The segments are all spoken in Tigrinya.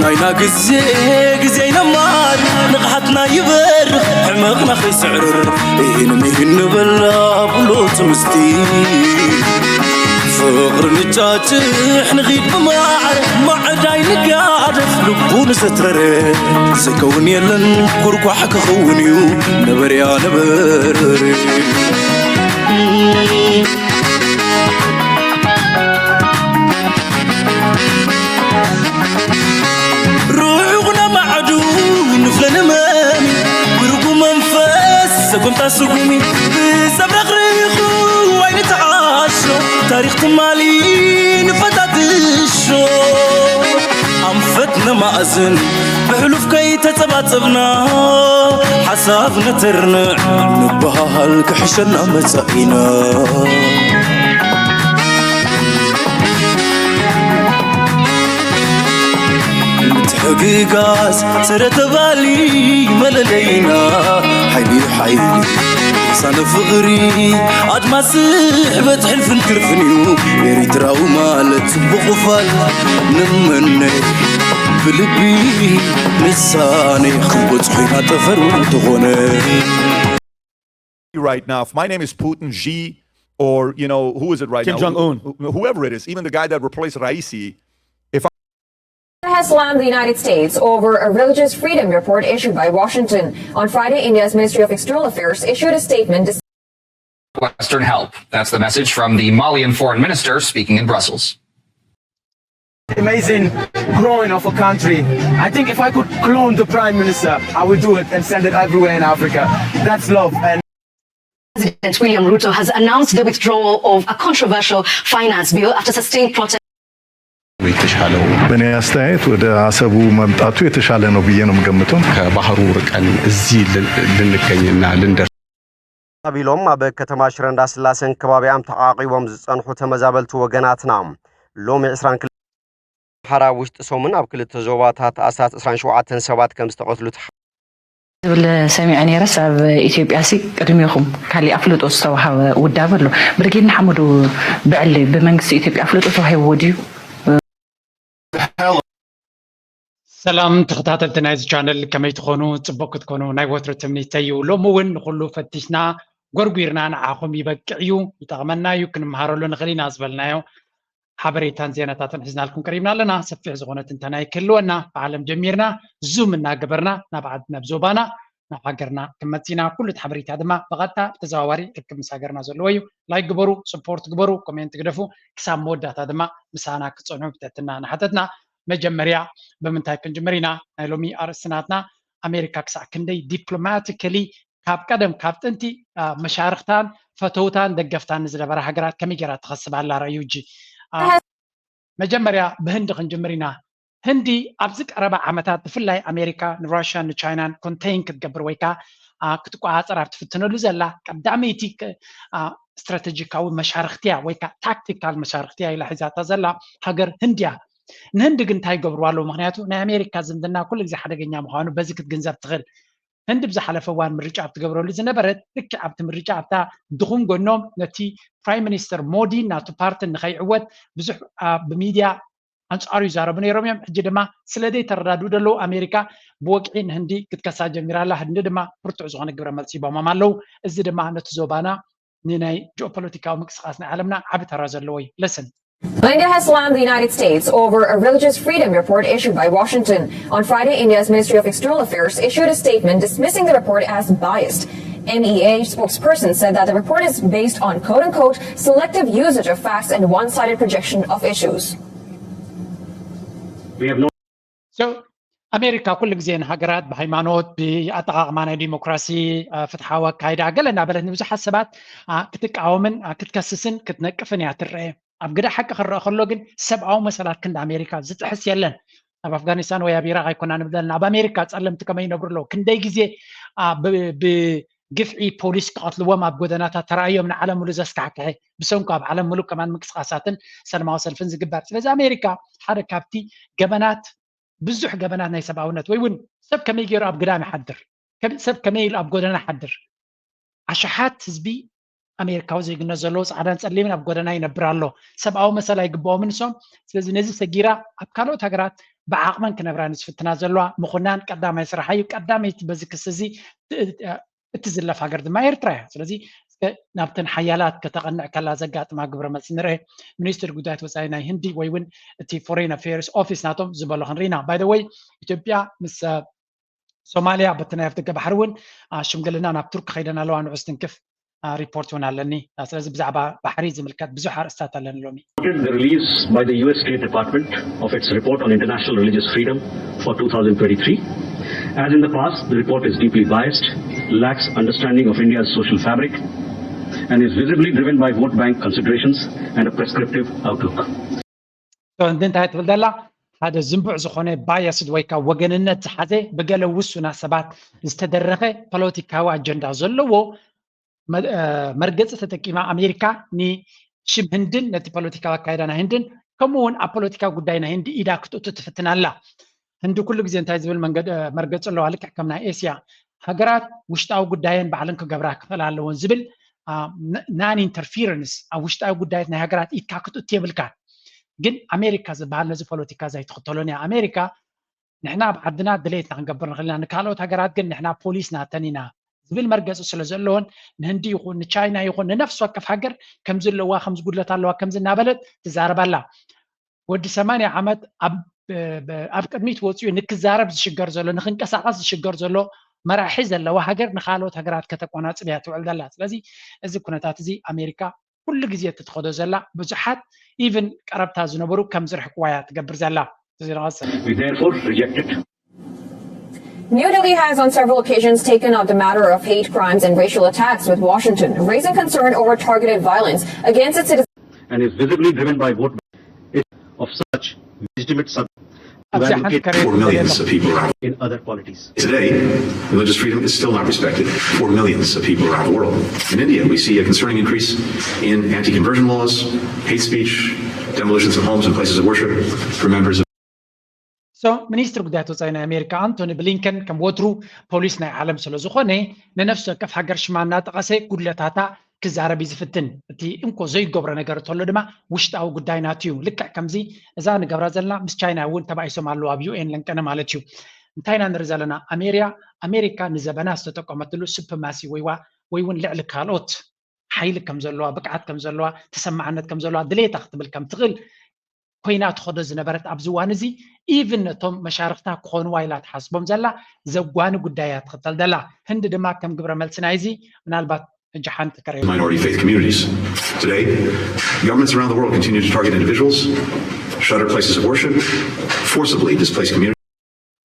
ኣይና ግዜ ግዜ ኣይነማር ንቕሓትና ይበርኽ ሕመቕና ከይስዕርር ኢሂን ሚሂን ንበላ ብሎ ትምስቲ ፍቕሪ ንጫጭሕ ንኺድ ብማዕረ ማዕዳይ ንጋደፍ ልቡ ንዘትረረ ዝከውን የለን ኩርኳሕ ክኸውን እዩ ነበርያ ነበርበሪ ርሑቕ ነማዕዱ ንፍለ ንመሚ ብርጉ መንፈስ ሰጎምታ ስጉሚ ብዘብረቕርቑ ኣይንተዓሾ ታሪኽ ትማሊ ንፈታትሾ ኣንፈት ነማእዝን ብሕሉፍ ከይተጸባጸብና ሓሳብ ነተርንዕ ንበሃል ክሕሸና መጻኢና ምትሕግጋዝ ስረ ተባሊ መለለይና ሓይሊ ሓይሊ ሳነ ፍቕሪ ኣድማስ ስሕበት ሕልፍን ክርፍን እዩ ኤሪትራዊ ማለት ጽቡቕ ፋል ንመነ ብልቢ ንሳነ ክንበጽሖ ኢና ጠፈር እውን እንተኾነ right now, if my name is Putin, Xi, or you know, who is it right Kim now? Jong Un. Who- Whoever it is, even the guy that replaced Raisi, Has slammed the United States over a religious freedom report issued by Washington. On Friday, India's Ministry of External Affairs issued a statement Western help. That's the message from the Malian foreign minister speaking in Brussels. Amazing growing of a country. I think if I could clone the prime minister, I would do it and send it everywhere in Africa. That's love. And President William Ruto has announced the withdrawal of a controversial finance bill after sustained protests. የተሻለው በእኔ አስተያየት ወደ አሰቡ መምጣቱ የተሻለ ነው ብዬ ነው የምገምተው። ከባህሩ ርቀን እዚህ ልንገኝና ልንደርስ ተቢሎም ኣብ ከተማ ሽረ እንዳስላሴን ከባቢኣም ተዓቂቦም ዝጸንሑ ተመዛበልቲ ወገናትና ሎሚ ዕስራን ክልተን ኣምሓራ ኣብ ውሽጢ ሰሙን ኣብ ክልተ ዞባታት ኣስታት ዕስራን ሸውዓተን ሰባት ከም ዝተቐትሉ ዝብል ሰሚዐ ነይረስ ኣብ ኢትዮጵያ ሲ ቅድሚኹም ካሊእ ኣፍልጦ ዝተዋሃበ ውዳበ ኣሎ። ብርጌድ ንሓመዱ ብዕሊ ብመንግስቲ ኢትዮጵያ ኣፍልጦ ተዋሂብዎ ድዩ? ሰላም ተኸታተልቲ ናይዚ ቻነል ከመይ ትኾኑ? ጽቡቅ ክትኮኑ ናይ ወትሩ ትምኒተይ እዩ። ሎሚ እውን ንኹሉ ፈቲሽና ጎርጒርና ንዓኹም ይበቅዕ እዩ ይጠቕመና እዩ ክንምሃረሉ ንኽእል ኢና ዝበልናዮ ሓበሬታን ዜናታትን ሒዝናልኩም ቀሪብና ኣለና። ሰፊሕ ዝኾነ ትንተና ይክህልወና ብዓለም ጀሚርና ዙም እናገበርና ናብ ዓድ ናብ ዞባና ናብ ሃገርና ክመፂና ኩሉ እቲ ሓበሬታ ድማ ብቐጥታ ብተዘዋዋሪ ርክብ ምስ ሃገርና ዘለዎ እዩ። ላይክ ግበሩ፣ ስፖርት ግበሩ፣ ኮሜንት ግደፉ። ክሳብ መወዳእታ ድማ ምሳና ክትፀንሑ ብትሕትና ንሓተትና። መጀመርያ ብምንታይ ክንጅምር ኢና? ናይ ሎሚ ኣርእስቲ ናትና ኣሜሪካ ክሳዕ ክንደይ ዲፕሎማቲካሊ ካብ ቀደም ካብ ጥንቲ መሻርክታን ፈተውታን ደገፍታን ንዝነበራ ሃገራት ከመይ ገይራ ትኸስብ ኣላ ረእዩ እጂ መጀመርያ ብህንዲ ክንጅምር ኢና ህንዲ ኣብዚ ቀረባ ዓመታት ብፍላይ ኣሜሪካ ንራሽያን ንቻይናን ኮንቴይን ክትገብር ወይ ከዓ ክትቆፃፀር ኣብ ትፍትነሉ ዘላ ቀዳመይቲ ስትራቴጂካዊ መሻርክትያ ወይ ከዓ ታክቲካል መሻርክትያ ኢላ ሒዛታ ዘላ ሃገር ህንድያ ንህንዲ ግን እንታይ ይገብርዋ ኣለዉ ምክንያቱ ናይ ኣሜሪካ ዝምድና ኩሉ ግዜ ሓደገኛ ምኳኑ በዚ ክትግንዘብ ትኽእል ህንዲ ብዝሓለፈ እዋን ምርጫ ኣብ ትገብረሉ ዝነበረት ልክዕ ኣብቲ ምርጫ ኣብታ ድኹም ጎኖም ነቲ ፕራይም ሚኒስተር ሞዲ ናቱ ፓርትን ንኸይዕወት ብዙሕ ብሚድያ ኣንፃሩ ይዛረቡ ነይሮም እዮም ሕጂ ድማ ስለደይ ተረዳድኡ ደለዉ ኣሜሪካ ብወግዒ ንህንዲ ክትከሳ ጀሚራ ኣላ ህንዲ ድማ ብርቱዕ ዝኾነ ግብረ መልሲ ሂቦሞም ኣለዉ እዚ ድማ ነቲ ዞባና ንናይ ጂኦፖለቲካዊ ምንቅስቃስ ናይ ዓለምና ዓቢ ተራ ዘለዎ እዩ ለስን India has slammed the United States over a religious freedom report issued by Washington. On Friday, India's Ministry of External Affairs issued a statement dismissing the report as biased. N E A spokesperson said that the report is based on quote unquote selective usage of facts and one sided projection of issues. ኣሜሪካ ኩሉ ግዜ ንሃገራት ብሃይማኖት ብኣጠቃቅማ ናይ ዲሞክራሲ ፍትሓዊ ኣካይዳ ገለ እናበለት ንብዙሓት ሰባት ክትቃወምን ክትከስስን ክትነቅፍን እያ ትረአ ኣብ ግዳ ሓቂ ክረአ ከሎ ግን ሰብኣዊ መሰላት ክንዲ ኣሜሪካ ዝጥሕስ የለን ኣብ ኣፍጋኒስታን ወይ ኣብ ኢራቅ ኣይኮና ንብለና ኣብ ኣሜሪካ ፀለምቲ ከመይ ይነብሩ ኣለዉ ክንደይ ግዜ ብግፍዒ ፖሊስ ክቐትልዎም ኣብ ጎደናታት ተራእዮም ንዓለም ሙሉ ዘስካሕክሐ ብሰንኩ ኣብ ዓለም ሙሉእ ከማን ምንቅስቃሳትን ሰለማዊ ሰልፍን ዝግበር ስለዚ ኣሜሪካ ሓደ ካብቲ ገበናት ብዙሕ ገበናት ናይ ሰብኣውነት ወይ እውን ሰብ ከመይ ገይሩ ኣብ ግዳም ይሓድር ሰብ ከመይ ኢሉ ኣብ ጎደና ይሓድር ኣሽሓት ህዝቢ ኣሜሪካዊ ዜግነት ዘለዎ ፃዕዳን ፀሊምን ኣብ ጎደና ይነብር ኣሎ። ሰብኣዊ መሰል ኣይግብኦምን ንሶም። ስለዚ ነዚ ሰጊራ ኣብ ካልኦት ሃገራት ብዓቕመን ክነብራ ንዝፍትና ዘለዋ ምኹናን ቀዳማይ ስራሓ እዩ። ቀዳመይቲ በዚ ክሲ እዚ እትዝለፍ ሃገር ድማ ኤርትራ እያ። ስለዚ እስከ ናብተን ሓያላት ከተቐንዕ ከላ ዘጋጥማ ግብረ መልሲ ንርአ። ሚኒስትር ጉዳያት ወፃኢ ናይ ህንዲ ወይ እውን እቲ ፎሬን ኣፌርስ ኦፊስ ናቶም ዝበሎ ክንርኢና። ባይ ወይ ኢትዮጵያ ምስ ሶማልያ በቲ ናይ ኣፍደገ ባሕሪ እውን ሽምግልና ናብ ቱርክ ከይደን ኣለዋ። ንዑ ዝትንክፍ ሪፖርት እውን ኣለኒ። ስለዚ ብዛዕባ ባሕሪ ዝምልከት ብዙሕ ኣርእስታት ኣለኒ ሎሚ። The release by the U S State Department of its report on international religious freedom for two thousand twenty-three. As in the past, the report is deeply biased, lacks understanding of India's social fabric, and is visibly driven by vote bank considerations and a prescriptive outlook. እንዲ እንታይ ትብል ዘላ ሓደ ዝንቡዕ ዝኾነ ባያስድ ወይ ካብ ወገንነት ዝሓዘ ብገለ ውሱና ሰባት ዝተደረኸ ፖለቲካዊ ኣጀንዳ ዘለዎ መርገፂ ተጠቂማ ኣሜሪካ ንሽም ህንድን ነቲ ፖለቲካዊ ኣካይዳ ናይ ህንድን ከምኡ እውን ኣብ ፖለቲካዊ ጉዳይ ናይ ህንዲ ኢዳ ክትእቱ ትፍትን ኣላ። ህንዲ ኩሉ ግዜ እንታይ ዝብል መርገፂ ኣለዋ። ልክዕ ከም ናይ ኤስያ ሃገራት ውሽጣዊ ጉዳየን ባዕለን ክገብራ ክኽእላ ኣለዎን ዝብል ናን ኢንተርፊረንስ ኣብ ውሽጣዊ ጉዳያት ናይ ሃገራት ኢድካ ክትእቱ የብልካ። ግን ኣሜሪካ ዝበሃል ነዚ ፖለቲካ ዘይትኽተሎን እያ። ኣሜሪካ ንሕና ኣብ ዓድና ድሌትና ክንገብር ንኽእል ኢና፣ ንካልኦት ሃገራት ግን ንሕና ፖሊስ ናተን ኢና ዝብል መርገፂ ስለ ዘለዎን ንህንዲ ይኹን ንቻይና ይኹን ንነፍሲ ወከፍ ሃገር ከምዚ ኣለዋ፣ ከምዚ ጉድለት ኣለዋ፣ ከምዚ እናበለት ትዛረብ ኣላ። ወዲ ሰማንያ ዓመት ኣብ ቅድሚት ወፂኡ ንክዛረብ ዝሽገር ዘሎ፣ ንክንቀሳቐስ ዝሽገር ዘሎ መራሒ ዘለዋ ሃገር ንካልኦት ሃገራት ከተቆናፅብ እያ ትውዕል ዘላ። ስለዚ እዚ ኩነታት እዚ ኣሜሪካ ኩሉ ግዜ እትትኸዶ ዘላ ብዙሓት ኢቭን ቀረብታ ዝነበሩ ከም ዝርሕቅዋ እያ ትገብር ዘላ። We therefore reject it. New Delhi has on several occasions taken up the matter of hate crimes and racial attacks, with Washington raising concern over targeted violence against its citizens. And is visibly driven by vote of such legitimate subjects. Four millions of people around in other polities. Today, religious freedom is still not respected for millions of people around the world. In India, we see a concerning increase in anti-conversion laws, hate speech, demolitions of homes and places of worship for members of So ሚኒስትር ጉዳያት ወፃኢ ናይ ኣሜሪካ ኣንቶኒ ብሊንከን ከም ወትሩ ፖሊስ ናይ ዓለም ስለ ዝኾነ ንነፍሲ ወከፍ ሃገር ሽማ እናጠቐሰ ጉድለታታ ክዛረብ እዩ ዝፍትን። እቲ እንኮ ዘይገብሮ ነገር እንተሎ ድማ ውሽጣዊ ጉዳይ ናቱ እዩ። ልክዕ ከምዚ እዛ ንገብራ ዘለና ምስ ቻይና እውን ተባኢሶም ኣለዉ ኣብ ዩኤን ለንቀነ ማለት እዩ። እንታይ ኢና ንርኢ ዘለና? ኣሜርያ ኣሜሪካ ንዘበና ዝተጠቀመትሉ ሱፕማሲ ወይዋ ወይ እውን ልዕሊ ካልኦት ሓይሊ ከም ዘለዋ ብቅዓት ከም ዘለዋ ተሰማዕነት ከም ዘለዋ ድሌታ ክትብል ከም ትኽእል ኮይና ትኸዶ ዝነበረት ኣብዚ እዋን እዚ ኢቭን ነቶም መሻርክታ ክኾንዋ ኢላ ትሓስቦም ዘላ ዘጓኒ ጉዳይ እያ ትኽተል ዘላ። ህንዲ ድማ ከም ግብረ መልሲ ናይዚ ምናልባት ሕጂ ሓንቲ ከረ minority faith communities. Today, governments around the world continue to target individuals, shutter places of worship, forcibly displace communities.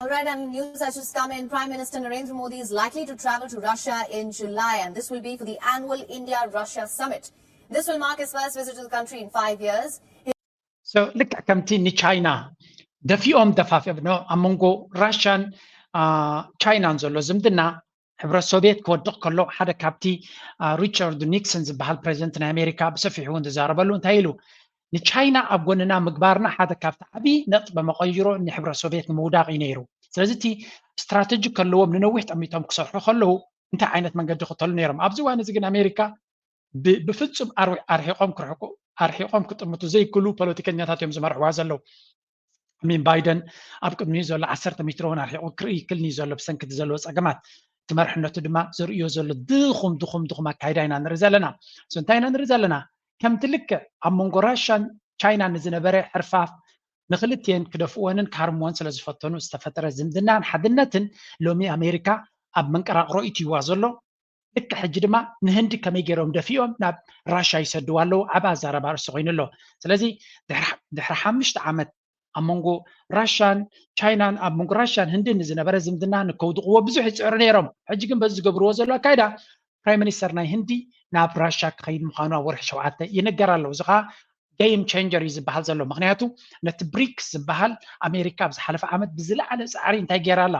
All right, and news has just come in. Prime Minister Narendra Modi is likely to travel to Russia in July, and this will be for the annual India-Russia summit. This will mark his first visit to the country in five years. So ልክዕ ከምቲ ንቻይና ደፊኦም ደፋፊኦም ኣብ መንጎ ራሽያን ቻይናን ዘሎ ዝምድና ሕብረት ሶቪየት ክወድቕ ከሎ ሓደ ካብቲ ሪቻርድ ኒክሰን ዝበሃል ፕሬዚደንት ናይ ኣሜሪካ ብሰፊሑ እውን ዝዛረበሉ እንታይ ኢሉ ንቻይና ኣብ ጎንና ምግባርና ሓደ ካብቲ ዓብዪ ነጥበ መቐይሮ ንሕብረት ሶቪየት ንምውዳቕ እዩ ነይሩ። ስለዚ እቲ ስትራተጂ ከለዎም ንነዊሕ ጠሚቶም ክሰርሑ ከለዉ እንታይ ዓይነት መንገዲ ክተሉ ነይሮም። ኣብዚ እዋን እዚ ግን ኣሜሪካ ብፍጹም ኣርሒቖም ክርሕቁ ኣርሒቖም ክጥምቱ ዘይክሉ ፖለቲከኛታት እዮም ዝመርሕዋ ዘለዉ። ሚን ባይደን ኣብ ቅድሚኡ ዘሎ ዓሰርተ ሜትሮ እውን ኣርሒቑ ክርኢ ይክልኒ ዘሎ ብሰንኪ እቲ ዘለዎ ፀገማት እቲ መርሕነቱ ድማ ዘርእዮ ዘሎ ድኹም ድኹም ድኹም ኣካይዳ ኢና ንርኢ ዘለና። እንታይ ኢና ንርኢ ዘለና? ከምቲ ልክዕ ኣብ መንጎ ራሽያን ቻይናን ንዝነበረ ሕርፋፍ ንክልቲኤን ክደፍእወንን ክሃርምወን ስለ ዝፈተኑ ዝተፈጠረ ዝምድናን ሓድነትን ሎሚ ኣሜሪካ ኣብ መንቀራቕሮ ኢትይዋ ዘሎ ልክዕ ሕጂ ድማ ንህንዲ ከመይ ገይሮም ደፊኦም ናብ ራሻ ይሰድዋ ኣለዉ ዓብ ኣዛረባ ርእሲ ኮይኑ ኣሎ። ስለዚ ድሕሪ ሓሙሽተ ዓመት ኣብ መንጎ ራሻን ቻይናን ኣብ መንጎ ራሻን ህንድን ንዝነበረ ዝምድና ንከውድቕዎ ብዙሕ ይፅዕሩ ነይሮም። ሕጂ ግን በዚ ዝገብርዎ ዘሎ ኣካይዳ ፕራይም ሚኒስተር ናይ ህንዲ ናብ ራሻ ክኸይድ ምዃኑ ኣብ ወርሒ ሸውዓተ ይንገር ኣሎ። እዚ ከዓ ጌም ቼንጀር እዩ ዝበሃል ዘሎ። ምክንያቱ ነቲ ብሪክስ ዝበሃል ኣሜሪካ ኣብ ዝሓለፈ ዓመት ብዝለዓለ ፃዕሪ እንታይ ገይራ ኣላ?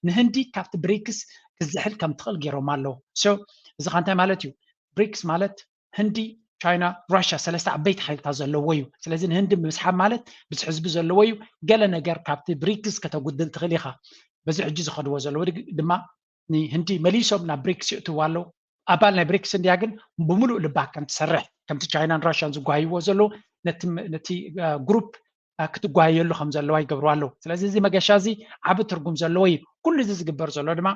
ንህንዲ ካብቲ ብሪክስ ክዝሕል ከም ትኽእል ገይሮም ኣለዉ። So እዚ ኸ እንታይ ማለት እዩ? ብሪክስ ማለት ህንዲ፣ ቻይና፣ ራሽያ ሰለስተ ዓበይቲ ሓይልታት ዘለዎ እዩ። ስለዚ ንህንዲ ምስሓብ ማለት ብዙሕ ህዝቢ ዘለዎ እዩ። ገለ ነገር ካብቲ ብሪክስ ከተጉድል ትኽእል ኢኻ። በዚ ሕጂ ዝኸድዎ ዘለዉ ድማ ንህንዲ መሊሶም ናብ ብሪክስ የእትዋ ኣለዉ። ኣባል ናይ ብሪክስ እንድያ፣ ግን ብምሉእ ልባ ከም ትሰርሕ፣ ከምቲ ቻይናን ራሽያን ዝጓይዎ ዘለዉ ነቲ ም- ነቲ እ፣ ግሩፕ እ፣ ክትጓየሉ ከም ዘለዋ ይገብሩ ኣለዉ። ስለዚ እዚ መገሻ እዚ ዓቢ ትርጉም ዘለዎ እዩ። ኩሉ እዚ ዝግበር ዘሎ ድማ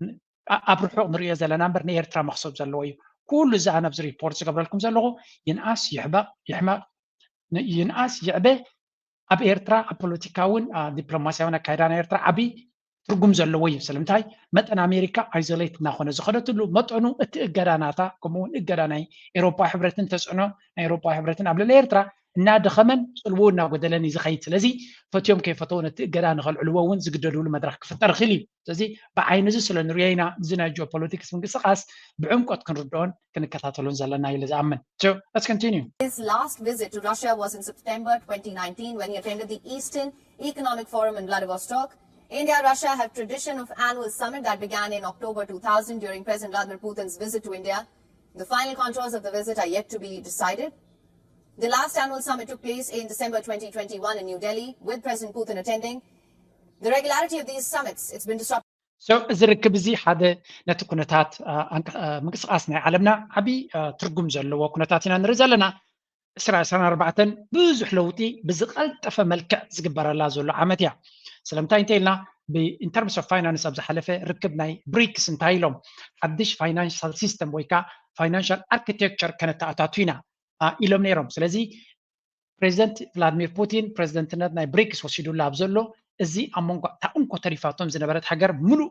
ን- ኣ- ኣብ ርሑቕ ንሪኦ ዘለና እምበር ንኤርትራ መኽሰብ ዘለዎ እዩ። ኩሉ እዚ ኣነ ኣብዚ ሪፖርት ዝገብረልኩም ዘለኹ ይንኣስ ይሕበቕ ይሕመቕ ን- ይንኣስ ይዕበ ኣብ ኤርትራ ኣብ ፖለቲካውን ዲፕሎማሲያውን ኣካይዳ ናይ ኤርትራ ዓቢ ትርጉም ዘለዎ እዩ። ስለምንታይ መጠን ኣሜሪካ ኣይዞሌት እናኾነ ዝኸደትሉ መጠኑ እቲ እገዳ ናታ ከምኡውን እገዳ ናይ ኤሮፓ ሕብረትን ተፅዕኖ ናይ ኤሮፓ ሕብረትን ኣብ ልዕሊ ኤርትራ እናደኸመን ፅልዎ እናጎደለን እዩ ዝኸይድ። ስለዚ ፈትዮም ከይፈተው ነቲ እገዳ ንኸልዕልዎ እውን ዝግደድሉ መድረክ ክፍጠር ይኽእል እዩ። ስለዚ ብዓይኒ እዚ ስለ ንሪኦ ኢና እዚ ናይ ጂኦፖለቲክስ ምንቅስቃስ ብዕምቆት ክንርድኦን ክንከታተሎን ዘለና ኢለ ዝኣምን። So, let's continue. His last visit to Russia was in September twenty nineteen when he attended the Eastern Economic Forum in Vladivostok. India and Russia have tradition of annual summit that began in October two thousand during President Vladimir Putin's visit to India. The final contours of the visit are yet to be decided. The last annual summit took place in December twenty twenty-one in New Delhi, with President Putin attending. The regularity of these summits, it's been disrupted. So እዚ ርክብ እዚ ሓደ ነቲ ኩነታት አ፣ ኣንቅ- አ፣ ምንቅስቃስ ናይ ዓለምና ዓብዪ አ፣ ትርጉም ዘለዎ ኩነታት ኢና ንርኢ ዘለና። ዕስራ ዕስራን ኣርባዕተን ብዙሕ ለውጢ ብዝቐልጠፈ መልክዕ ዝግበረላ ዘሎ ዓመት እያ። ስለምንታይ እንተ ኢልና ብ in terms of finance ኣብ ዝሓለፈ ርክብ ናይ ብሪክስ እንታይ ኢሎም ሓድሽ ፋይናንሻል ሲስተም ወይ ከዓ ፋይናንሻል ኣርኪቴክቸር ከነተኣታቱ ኢና አ፣ ኢሎም ነይሮም። ስለዚ ፕሬዚደንት ቭላድሚር ፑቲን ፕሬዚደንትነት ናይ ብሪክስ ወሲዱላ ኣብ ዘሎ እዚ ኣብ መንጎ እታ እንኮ ተሪፋቶም ዝነበረት ሃገር ሙሉእ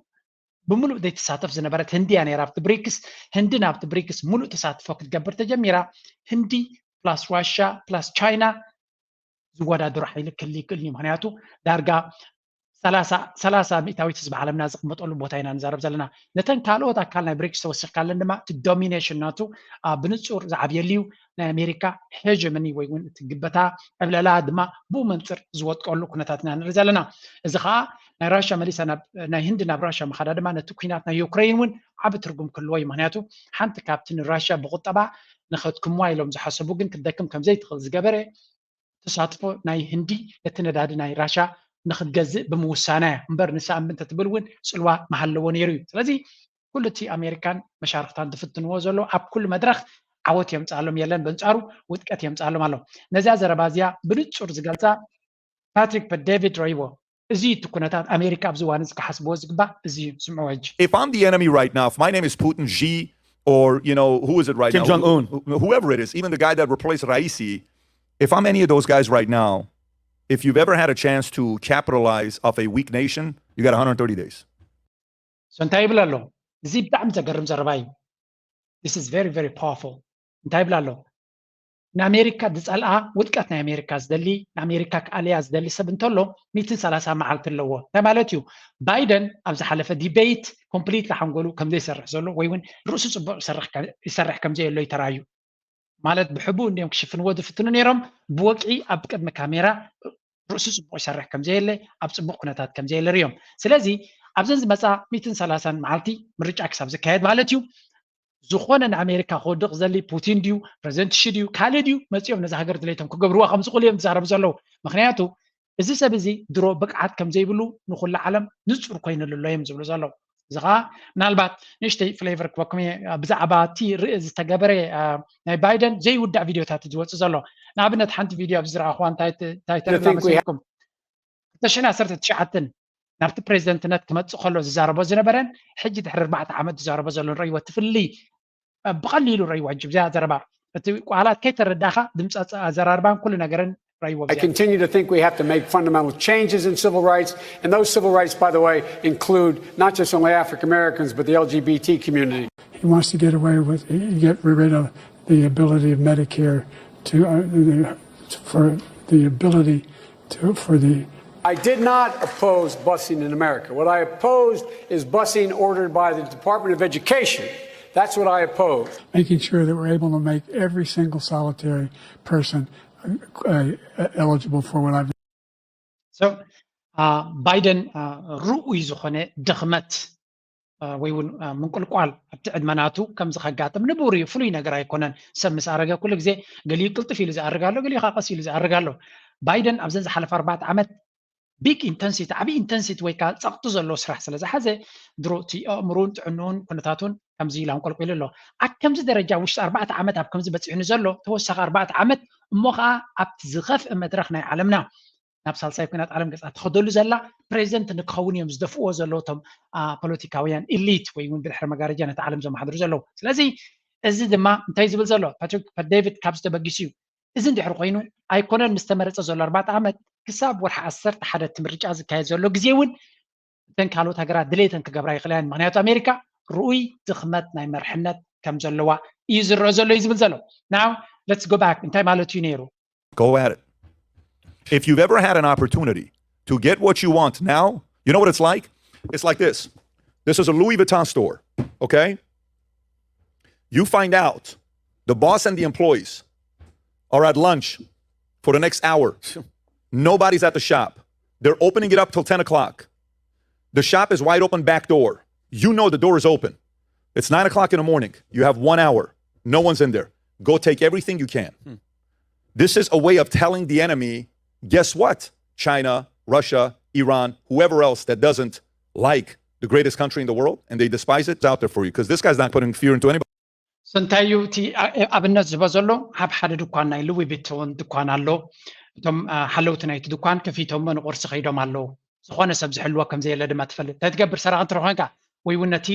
ብምሉእ ዘይትሳተፍ ዝነበረት ህንዲ እያ ነይራ ኣብቲ ብሪክስ። ህንዲ ናብቲ ብሪክስ ሙሉእ ተሳትፎ ክትገብር ተጀሚራ። ህንዲ ፕላስ ራሻ ፕላስ ቻይና ዝወዳደሩ ሓይሊ ክህሉ ይክእል እዩ። ምክንያቱ ዳርጋ ሰላሳ ሚእታዊት ህዝቢ ዓለምና ዝቕመጠሉ ቦታ ኢና ንዛረብ ዘለና። ነተን ካልኦት ኣካል ናይ ብሪክስ ተወሲኽካለን ድማ እቲ ዶሚኔሽን ናቱ አ፣ ብንጹር ዝዓብየሉ እዩ። ናይ ኣሜሪካ ሄጀመኒ ወይ እውን እቲ ግበታ ዕብለላ ድማ ብኡ መንፅር ዝወጥቀሉ ኩነታት ኢና ንርኢ ዘለና። እዚ ከዓ ናይ ራሻ መሊሳ ናብ ናይ ህንዲ ናብ ራሻ ምኻዳ ድማ ነቲ ኩናት ናይ ዩክሬን እውን ዓቢ ትርጉም ክህልዎ እዩ። ምክንያቱ ሓንቲ ካብቲ ንራሻ ብቁጠባ ንኸድክምዋ ኢሎም ዝሓሰቡ ግን ክትደክም ከምዘይትኽእል ዝገበረ ተሳትፎ ናይ ህንዲ ነቲ ነዳዲ ናይ ራሻ ንክትገዝእ ብምውሳና እያ እምበር ንሳ እምቢ እንተትብል እውን ፅልዋ ምሃለዎ ነይሩ እዩ። ስለዚ ኩሉ እቲ ኣሜሪካን መሻርክታን ዝፍትንዎ ዘሎ ኣብ ኩሉ መድረክ ዓወት የምፅኣሎም የለን፣ በንፃሩ ውድቀት የምፅኣሎም ኣሎ። ነዚያ ዘረባ እዚያ ብንፁር ዝገልፃ ፓትሪክ በት ዴቪድ ረይዎ እዚ እቲ ኩነታት ኣሜሪካ ኣብዚ እዋን እዚ ክሓስብዎ ዝግባእ እዚ እዩ። ስምዕዎ ሕጂ። If I'm the enemy right now, if my name is Putin, Xi, or you know, who is it right Kim now? Jong Un. Wh- whoever it is, even the guy that replaced Raisi, if I'm any of those guys right now, if you've ever had a chance to capitalize off a weak nation, you got one hundred thirty days. So እንታይ ይብል ኣሎ? እዚ ብጣዕሚ ዘገርም ዘረባ እዩ። This is very very powerful። እንታይ ይብል ኣሎ? ንኣሜሪካ ዝፀልኣ ውድቀት ናይ ኣሜሪካ ዝደሊ ንኣሜሪካ ክኣልያ ዝደሊ ሰብ እንተሎ ሚእትን ሰላሳ መዓልቲ ኣለዎ። እንታይ ማለት እዩ? ባይደን ኣብ ዝሓለፈ ዲቤይት ኮምፕሊትሊ ሓንጎሉ ከምዘይሰርሕ ዘሎ ወይ እውን ርእሱ ፅቡቅ ይሰርሕ ከ- ይሰርሕ ከምዘየሎ ይተራዩ። ማለት ብሕቡእ እንዲኦም ክሽፍንዎ ዝፍትኑ ነይሮም። ብወግዒ ኣብ ቅድሚ ካሜራ ርእሱ ፅቡቅ ይሰርሕ ከምዘየለ ኣብ ፅቡቅ ኩነታት ከምዘየለ ርዮም። ስለዚ ኣብዘን ዝመፃ ሚእትን ሰላሳን መዓልቲ ምርጫ ክሳብ ዝካየድ ማለት እዩ ዝኾነ ንኣሜሪካ ክወድቕ ዘሊ ፑቲን ድዩ ፕረዚደንት ሺ ድዩ ካልእ ድዩ መፂኦም ነዚ ሃገር ድሌቶም ክገብርዋ ከም ዝኽእሉ እዮም ዝዛረቡ ዘለዉ። ምክንያቱ እዚ ሰብ እዚ ድሮ ብቅዓት ከም ዘይብሉ ንኩሉ ዓለም ንፁር ኮይኑሉ ኣሎ እዮም ዝብሉ ዘለዉ። እዚ ከዓ ምናልባት ንእሽተይ ፍሌቨር ክበኩም እየ። ብዛዕባ እቲ ርኢ ዝተገበረ ናይ ባይደን ዘይውዳእ ቪድዮታት ዝወፅእ ዘሎ ንኣብነት ሓንቲ ቪድዮ ኣብዚ ዝረኣኹዋ እንታይ ተላ መሰልኩም? ክልተ ሽሕን ዓሰርተ ትሽዓተን ናብቲ ፕሬዚደንትነት ክመፅእ ከሎ ዝዛረቦ ዝነበረን ሕጂ ድሕሪ ኣርባዕተ ዓመት ዝዛረቦ ዘሎን ረይዎ ትፍሊ ብቐሊሉ ረይዎ ሕጂ ብዚያ ዘረባ እቲ ቃላት ከይተረዳኻ ድምፂ ኣዘራርባን ኩሉ ነገርን ረይዎ I continue to think we have to make fundamental changes in civil rights, and those civil rights, by the way, include not just only African Americans, but the L G B T community. He wants to get away with, get rid of the ability of Medicare to, uh, for the ability to, for the I did not oppose busing in America. What I opposed is busing ordered by the Department of Education. That's what I opposed. Making sure that we're able to make every single solitary person uh, eligible for what I've So, uh, ባይደን uh, ርኡይ ዝኾነ ድኽመት uh, ወይ እውን uh, ምንቁልቋል ኣብቲ ዕድመናቱ ከምዚ ከጋጥም ንቡር እዩ። ፍሉይ ነገር ኣይኮነን። ሰብ ምስ ኣረገ ኩሉ ግዜ ገሊኡ ቅልጥፍ ኢሉ ዝኣርግ ኣሎ፣ ገሊኡ ከዓ ቀስ ኢሉ ዝኣርግ ኣሎ። ባይደን ኣብዘን ዝሓለፈ ኣርባዕተ ዓመት ቢግ ኢንተንሲቲ ዓብዪ ኢንተንሲቲ ወይ ከዓ ፀቕጢ ዘለዎ ስራሕ ስለ ዝሓዘ ድሮ እቲ ኣእምሩን ጥዕንኡን ኩነታቱን ከምዚ ኢሉ ኣንቆልቂሉ ኣሎ። ኣብ ከምዚ ደረጃ ውሽጢ ኣርባዕተ ዓመት ኣብ ከምዚ በፂሑ ንዘሎ ተወሳኺ ኣርባዕተ ዓመት እሞ ከዓ ኣብቲ ዝኸፍእ መድረኽ ናይ ዓለምና ናብ ሳልሳይ ኩናት ዓለም ገፃ ትኸደሉ ዘላ ፕሬዚደንት ንክኸውን እዮም ዝደፍእዎ ዘለዉ እቶም ፖለቲካውያን ኢሊት ወይ እውን ብድሕሪ መጋረጃ ነቲ ዓለም ዘማሓድሩ ዘለዉ። ስለዚ እዚ ድማ እንታይ ዝብል ዘሎ ፓትሪክ ዴቪድ ካብዚ ተበጊሱ እዩ። እዚ እንድሕር ኮይኑ ኣይኮነን ምስ ተመረፀ ዘሎ ኣርባዕተ ዓመት ክሳብ ወርሒ ዓሰርተ ሓደ እቲ ምርጫ ዝካየድ ዘሎ ግዜ እውን እተን ካልኦት ሃገራት ድሌተን ክገብራ ይኽእላ እየን። ምክንያቱ ኣሜሪካ ርኡይ ድኽመት ናይ መርሕነት ከም ዘለዋ እዩ ዝረአ ዘሎ እዩ ዝብል ዘሎ። Now let's go back እንታይ ማለት እዩ ነይሩ? Go at it. If you've ever had an opportunity to get what you want now, you know what it's like? It's like this. This is a Louis Vuitton store, okay? You find out the boss and the employees are at lunch for the next hour. Nobody's at the shop. They're opening it up till ten o'clock. The shop is wide open back door. You know the door is open. It's nine o'clock in the morning. You have one hour. No one's in there. Go take everything you can. This is a way of telling the enemy, guess what? China, Russia, Iran, whoever else that doesn't like the greatest country in the world and they despise it, it's out there for you because this guy's not putting fear into anybody. So እንታይ እዩ እቲ ኣብነት ዝህቦ ዘሎ? ኣብ ሓደ ድኳን ናይ ሉዊ ቪቶን ድኳን ኣሎ። እቶም ሓለውቲ ናይቲ ድኳን ከፊቶሞ ንቁርሲ ከይዶም ኣለዉ። ዝኾነ ሰብ ዝሕልዎ ከም ዘየለ ድማ ትፈልጥ። እንታይ ትገብር? ሰራቂ እንትረ ኮንካ ወይ እውን ነቲ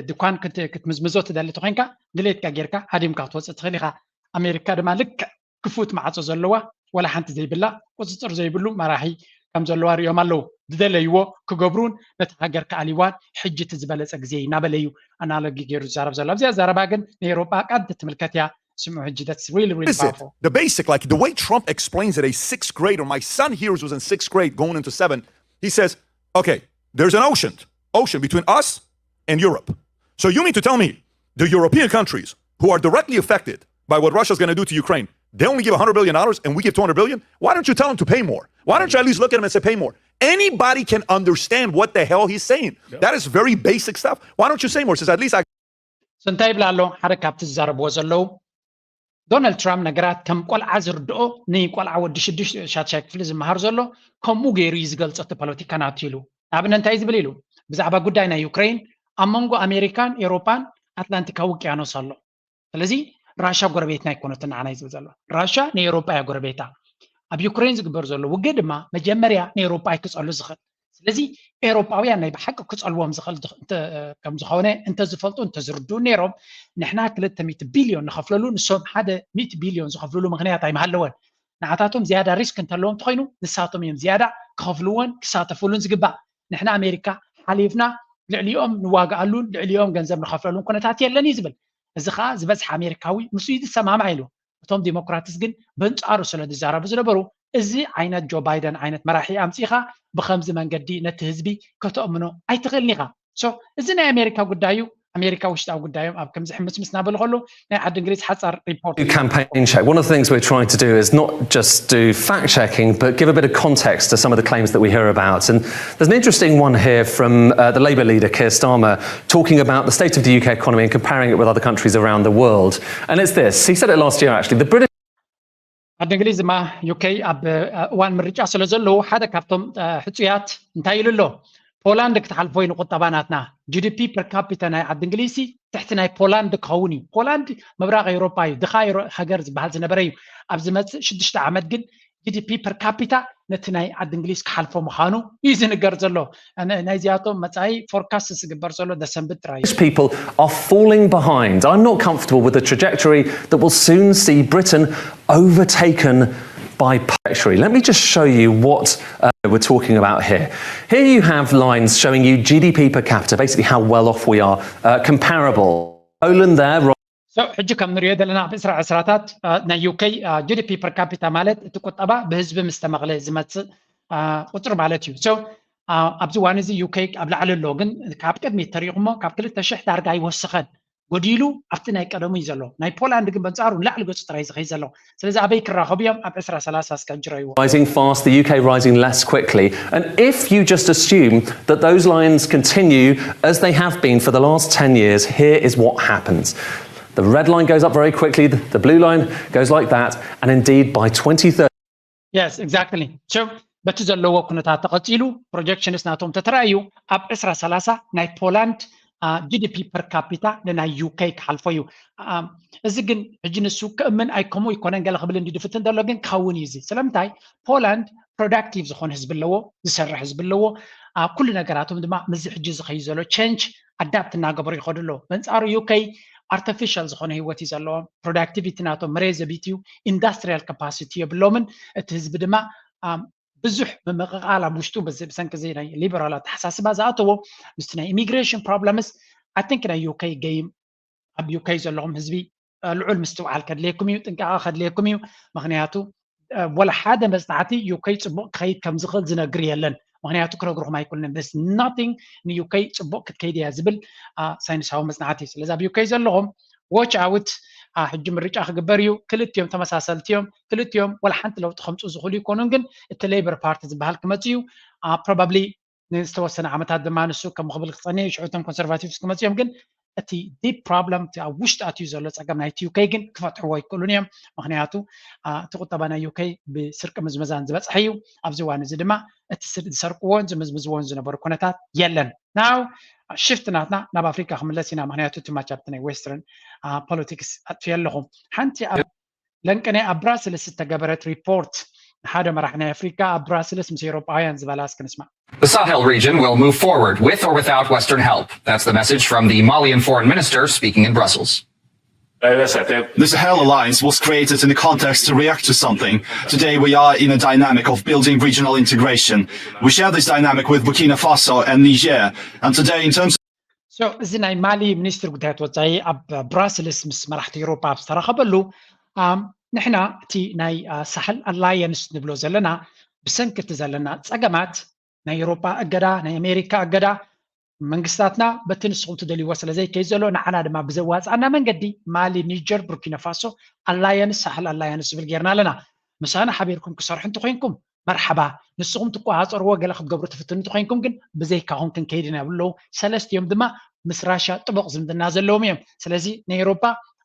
ድኳን ክትምዝምዞ ትደሊ ተኮንካ ድሌትካ ጌርካ ሃዲምካ ክትወፅእ ትኽእል ኢኻ። ኣሜሪካ ድማ ልክዕ ክፉት ማዕፆ ዘለዋ ዋላ ሓንቲ ዘይብላ ቁፅፅር ዘይብሉ መራሒ ከም ዘለዋ ሪኦም ኣለዉ። ዝደለይዎ ክገብሩን ነቲ ሃገር ክኣልይዋን ሕጂ እቲ ዝበለፀ ግዜ እዩ እናበለ እዩ ኣናሎጊ ገይሩ ዝዛረብ ዘሎ። ኣብዚኣ ዘረባ ግን ንኤሮጳ ቀንዲ ትምልከት እያ። ስምዑ ሕጂ that's really really Listen, powerful። The basic, like the way Trump explains it, a sixth grader, my son here who's in sixth grade going into seven, he says, okay, there's an ocean, ocean between us and Europe. So you mean to tell me the European countries who are directly affected by what Russia's going to do to Ukraine, they only give a hundred billion dollars and we give two hundred billion? Why don't you tell them to pay more? Why don't you at least look at them and say, pay more? Anybody can understand what the hell he's saying. That is very basic stuff. Why don't you say more? Since at least I So እንታይ ይብላ ኣሎ ሓደ ካብቲ ዝዛረብዎ ዘለዉ ዶናልድ ትራምፕ ነገራት ከም ቆልዓ ዝርድኦ ንቆልዓ ወዲ ሽዱሽተ ሻድሻይ ክፍሊ ዝመሃር ዘሎ ከምኡ ገይሩ እዩ ዝገልፆ እቲ ፖለቲካ ናቱ ኢሉ። ንኣብነት እንታይ ዝብል ኢሉ ብዛዕባ ጉዳይ ናይ ዩክሬን ኣብ መንጎ ኣሜሪካን ኤሮፓን ኣትላንቲካዊ ውቅያኖስ ኣሎ። ስለዚ ራሻ ጎረቤትና ኣይኮነትን ንዓና እዩ ዝብል ዘሎ። ራሻ ንኤሮፓ እያ ጎረቤታ። ኣብ ዩክሬን ዝግበር ዘሎ ውግእ ድማ መጀመርያ ንኤሮፓ ኣይክፀሉ ዝኽእል። ስለዚ ኤሮፓውያን ናይ ብሓቂ ክፀልዎም ዝኽእል ከም ዝኾነ እንተዝፈልጡ እንተዝርድኡ ነይሮም ንሕና ክልተ ሚእቲ ቢልዮን ንኸፍለሉ ንሶም ሓደ ሚእቲ ቢልዮን ዝኸፍልሉ ምኽንያት ኣይምሃለወን። ንዓታቶም ዝያዳ ሪስክ እንተለዎም ተኾይኑ ንሳቶም እዮም ዝያዳ ክኸፍልዎን ክሳተፍሉን ዝግባእ። ንሕና ኣሜሪካ ሓሊፍና ልዕሊኦም ንዋግኣሉን ልዕሊኦም ገንዘብ ንኸፍለሉን ኩነታት የለን እዩ ዝብል። እዚ ከዓ ዝበዝሐ ኣሜሪካዊ ምስ እዩ ዝሰማማዕ ኢሉ። እቶም ዲሞክራትስ ግን በንጻሩ ስለ ዝዛረቡ ዝነበሩ እዚ ዓይነት ጆ ባይደን ዓይነት መራሒ ኣምጺኻ ብኸምዚ መንገዲ ነቲ ህዝቢ ከተእምኖ ኣይትኽእልን ኢኻ። So እዚ ናይ ኣሜሪካ ጉዳይ እዩ። ኣሜሪካ ውሽጣዊ ጉዳዮም ኣብ ከምዚ ሕምስምስ እናበሉ ከለዉ ናይ ዓዲ እንግሊዝ ሓጻር ሪፖርት Campaign check. One of the things we're trying to do is not just do fact checking, but give a bit of context to some of the claims that we hear about. And there's an interesting one here from uh, the Labour leader, Keir Starmer, talking about the state of the U K economy and comparing it with other countries around the world. And it's this. He said it last year, actually. The British ዓዲ እንግሊዝ ድማ ዩ ኬ ኣብ እዋን ምርጫ ስለ ዘለዉ ሓደ ካብቶም ሕፁያት እንታይ ኢሉ ኣሎ? ፖላንድ ክትሓልፎ እዩ ንቁጠባ ናትና። ጂ ዲ ፒ ፐር ካፒታ ናይ ዓዲ እንግሊዝ ትሕቲ ናይ ፖላንድ ክኸውን እዩ። ፖላንድ ምብራቕ ኤውሮጳ እዩ፣ ድኻ ሃገር ዝበሃል ዝነበረ እዩ። ኣብ ዝመፅእ ሽዱሽተ ዓመት ግን ጂ ዲ ፒ ፐር ካፒታ ነቲ ናይ ዓዲ እንግሊዝ ክሓልፎ ምዃኑ እዩ ዝንገር ዘሎ። ናይዚኣቶም መፃኢ ፎርካስት ዝግበር ዘሎ ደሰንብት ጥራይ እዩ። People are falling behind. I'm not comfortable with a trajectory that will soon see Britain overtaken by poetry. Let me just show you what uh, we're talking about here. Here you have lines showing you G D P per capita, basically how well off we are, uh, comparable. Poland there, So ሕጂ ከም ንሪኦ ዘለና ኣብ ዕስራ ዕስራታት ናይ ዩ ኬ ጂ ዲ ፒ ፐር ካፒታ ማለት እቲ ቁጠባ ብህዝቢ ምስ ተመቕለ ዝመፅእ ቁፅሪ ማለት እዩ። So ኣብዚ እዋን እዚ ዩ ኬ ኣብ ላዕሊ ኣሎ፣ ግን ካብ ቅድሚት ተሪኢኹሞ ካብ ክልተ ሽሕ ዳርጋ ኣይወሰኸን፣ ጎዲሉ ኣብቲ ናይ ቀደሙ እዩ ዘሎ። ናይ ፖላንድ ግን በንፃሩ ንላዕሊ ገፁ ጥራይ ዝኸይድ ዘሎ። ስለዚ ኣበይ ክራኸቡ እዮም? ኣብ ዕስራ ሰላሳ እስከ ጅረይዎ። Rising fast, the U K rising less quickly. And if you just assume that those lines continue as they have been for the last ten years, here is what happens. The red line goes up very quickly, the blue line goes like that, and indeed by twenty thirty. Yes, exactly. So በቲ ዘለዎ ኩነታት ተቐፂሉ ፕሮጀክሽንስ ናቶም ተተራእዩ ኣብ ዕስራ ሰላሳ ናይ ፖላንድ ጂ ዲ ፒ ፐር ካፒታ ንናይ ዩ ኬ ክሓልፎ እዩ። እዚ ግን ሕጂ ንሱ ክእምን ኣይ ከምኡ ይኮነን ገለ ክብል እንዲ ድፍትን ዘሎ ግን ክኸውን እዩ። እዚ ስለምንታይ ፖላንድ ፕሮዳክቲቭ ዝኾነ ህዝቢ ኣለዎ፣ ዝሰርሕ ህዝቢ ኣለዎ። ኩሉ ነገራቶም ድማ ምስዚ ሕጂ ዝኸይ ዘሎ ቸንጅ ኣዳፕት እናገበሩ ይኸዱ ኣለዎ። በንፃሩ ዩ ኬ ኣርቲፊሻል ዝኾነ ህይወት እዩ ዘለዎም። ፕሮዳክቲቪቲ ናቶም መሬት ዘቢት እዩ። ኢንዳስትሪያል ካፓሲቲ የብሎምን። እቲ ህዝቢ ድማ ብዙሕ ምምቕቓል ኣብ ውሽጡ ብሰንኪ እዚ ናይ ሊበራል ኣተሓሳስባ ዝኣተዎ ምስቲ ናይ ኢሚግሬሽን ፕሮብለምስ ኣይ ቲንክ ናይ ዩ ኬ ገይም ኣብ ዩ ኬ ዘለኹም ህዝቢ ልዑል ምስትውዓል ከድልየኩም እዩ፣ ጥንቃቐ ከድልየኩም እዩ። ምክንያቱ ወላ ሓደ መፅናዕቲ ዩ ኬ ፅቡቕ ክኸይድ ከም ዝኽእል ዝነግር የለን። ምክንያቱ ክነግርኹም ኣይክእልን። ስ ናቲንግ ንዩ ኬ ፅቡቕ ክትከይድ እያ ዝብል ሳይንሳዊ መፅናዕቲ። ስለዚ ኣብ ዩ ኬ ዘለኹም ዎች ኣውት። ሕጂ ምርጫ ክግበር እዩ። ክልቲኦም ተመሳሰልቲ እዮም። ክልቲኦም ወላ ሓንቲ ለውጢ ከምፁ ዝኽእሉ ይኮኑን፣ ግን እቲ ሌበር ፓርቲ ዝበሃል ክመፅ እዩ ፕሮባብሊ ንዝተወሰነ ዓመታት ድማ ንሱ ከም ክብል ክፀኒ ሽዑቶም ኮንሰርቫቲቭስ ክመፅኦም ግን እቲ ዲፕ ፕሮብለም ኣብ ውሽጢ ኣትዩ ዘሎ ፀገም ናይ ዩ ኬ ግን ክፈትሕዎ ኣይክእሉን እዮም። ምክንያቱ እቲ ቁጠባ ናይ ዩ ኬ ብስርቂ ምዝመዛን ዝበፅሐ እዩ። ኣብዚ እዋን እዚ ድማ እቲ ዝሰርቅዎን ዝምዝምዝዎን ዝነበሩ ኩነታት የለን። ናው ሽፍት ናትና ናብ ኣፍሪካ ክምለስ ኢና። ምክንያቱ እቲ ማች ኣብቲ ናይ ዌስተርን ፖለቲክስ ኣጥፍየ ኣለኹ። ሓንቲ ለንቅነ ኣብ ብራስልስ ዝተገበረት ሪፖርት ንሓደ መራሕ ናይ ኣፍሪካ ኣብ ብራስልስ ምስ ኤውሮጳውያን ዝበላ እስክንስማ። The Sahel region will move forward with or without Western help. That's the message from the Malian foreign minister speaking in Brussels. The Sahel Alliance was created in the context to react to something. Today we are in a dynamic of building regional integration. We share this dynamic with Burkina Faso and Niger. And today in terms So እዚ ናይ ማሊ ሚኒስትር ጉዳያት ወፃኢ ኣብ ብራስልስ ምስ መራሕቲ ኤውሮጳ ኣብ ዝተረኸበሉ ንሕና እቲ ናይ ሳሕል ኣላየንስ ንብሎ ዘለና ብሰንኪ እቲ ዘለና ፀገማት ናይ ኤውሮጳ እገዳ ናይ ኣሜሪካ እገዳ መንግስታትና በቲ ንስኹም ትደልይዎ ስለ ዘይከይድ ዘሎ ንዓና ድማ ብዘዋፅኣና መንገዲ ማሊ ኒጀር ቡርኪና ፋሶ ኣላየንስ ሳሕል ኣላየንስ ዝብል ጌርና ኣለና። ምሳና ሓቢርኩም ክሰርሑ እንተኮይንኩም መርሓባ። ንስኹም ትቆፃፀርዎ ገለ ክትገብሩ ትፍትኑ እንተኮይንኩም ግን ብዘይካኹም ክንከይድ ኢና ይብሉ ኣለዉ። ሰለስቲኦም ድማ ምስ ራሽያ ጥቡቕ ዝምድና ዘለዎም እዮም። ስለዚ ንኤውሮጳ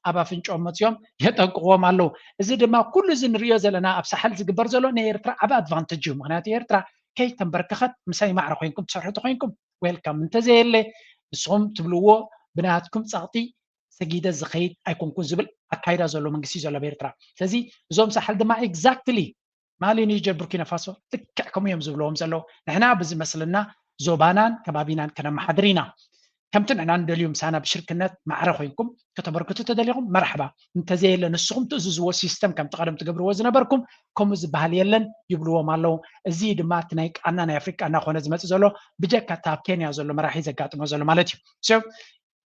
ኣብ ኣፍንጭኦም መፅዮም የጠንቅቕዎም ኣለዉ። እዚ ድማ ኩሉ እዚ ንሪኦ ዘለና ኣብ ሳሕል ዝግበር ዘሎ ንኤርትራ ዓቢ ኣድቫንተጅ እዩ። ምክንያቱ ኤርትራ ከይተንበርከኸት ምሳይ ማዕረ ኮይንኩም ትሰርሑ ተኮይንኩም ዌልካም፣ እንተዘየለ ንስኹም ትብልዎ ብናትኩም ፀቕጢ ሰጊደ ዝኸይድ ኣይኮንኩን ዝብል ኣካይዳ ዘሎ መንግስቲ እዩ ዘሎ ኣብ ኤርትራ። ስለዚ እዞም ሳሕል ድማ ኤግዛክትሊ ማሊ፣ ኒጀር፣ ቡርኪና ፋሶ ልክዕ ከምኡ እዮም ዝብልዎም ዘለዉ። ንሕና ብዝመስለና ዞባናን ከባቢናን ከነመሓድር ኢና። ከምቲ ንሕና ንደልዩ ምሳና ብሽርክነት ማዕረ ኮይንኩም ከተበርክቱ ተደሊኹም መርሓባ፣ እንተዘየለ ንስኹም ትእዝዝዎ ሲስተም ከምቲ ቀደም ትገብርዎ ዝነበርኩም ከምኡ ዝበሃል የለን ይብልዎም ኣለዉ። እዚ ድማ እቲ ናይ ቃና ናይ ኣፍሪቃ እናኾነ ዝመፅእ ዘሎ ብጀካ እቲ ኣብ ኬንያ ዘሎ መራሒ ዘጋጥሞ ዘሎ ማለት እዩ። So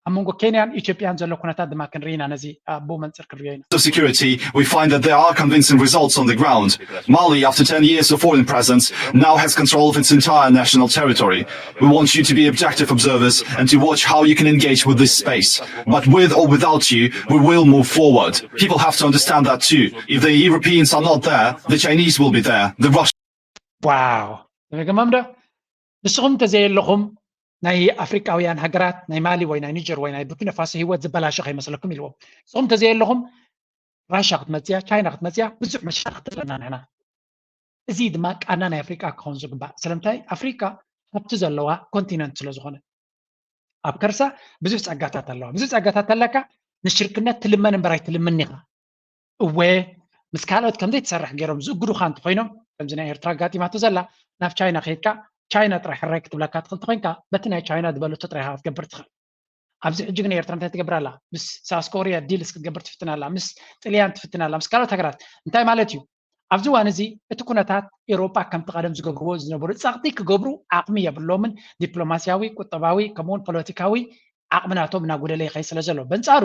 ኣብ መንጎ ኬንያን ኢትዮጵያን ዘሎ ኩነታት ድማ ክንርኢ ኢና። ነዚ ብኡ መንፅር ክንሪኦ ኢና። of security, we find that there are convincing results on the ground. Mali, after ten years of foreign presence, now has control of its entire national territory. We want you to be objective observers and to watch how you can engage with this space. But with or without you, we will move forward. People have to understand that too. If the Europeans are not there, the Chinese will be there. The Russians ዋው ተገማም ዶ ንስኹም እንተዘየለኹም ናይ ኣፍሪቃውያን ሃገራት ናይ ማሊ ወይ ናይ ኒጀር ወይ ናይ ቡርኪና ፋሶ ህይወት ዝበላሸ ከይመስለኩም ኢልዎም። ንስኹም እንተዘየለኹም ራሻ ክትመፅያ ቻይና ክትመፅያ ብዙሕ መሻርክቲ ኣለና ንሕና። እዚ ድማ ቃና ናይ ኣፍሪቃ ክኸውን ዝግባእ። ስለምንታይ ኣፍሪቃ ሃብቲ ዘለዋ ኮንቲነንት ስለ ዝኾነ ኣብ ከርሳ ብዙሕ ፀጋታት ኣለዋ። ብዙሕ ፀጋታት ኣለካ ንሽርክነት ትልመን እምበር ኣይትልምን ኢኻ። እወ ምስ ካልኦት ከምዘይ ትሰርሕ ገይሮም ዝእግዱኻ እንተኾይኖም ከምዚ ናይ ኤርትራ ኣጋጢማቶ ዘላ ናብ ቻይና ከይድካ ቻይና ጥራይ ሕራይ ክትብለካ ትኽእል ተኾይንካ በቲ ናይ ቻይና ዝበለቶ ጥራይ ኢኻ ክትገብር ትኽእል። ኣብዚ ሕጂ ግን ኤርትራ እንታይ ትገብር ኣላ? ምስ ሳውስ ኮርያ ዲልስ ክትገብር ትፍትን ኣላ፣ ምስ ጥልያን ትፍትን ኣላ፣ ምስ ካልኦት ሃገራት። እንታይ ማለት እዩ? ኣብዚ እዋን እዚ እቲ ኩነታት ኤውሮጳ ከምቲ ቀደም ዝገብርዎ ዝነበሩ ጸቕጢ ክገብሩ ዓቕሚ የብሎምን። ዲፕሎማስያዊ፣ ቁጠባዊ ከምኡውን ፖለቲካዊ ዓቕሚ ናቶም እናጎደለ ይኸይድ ስለ ዘሎ በንጻሩ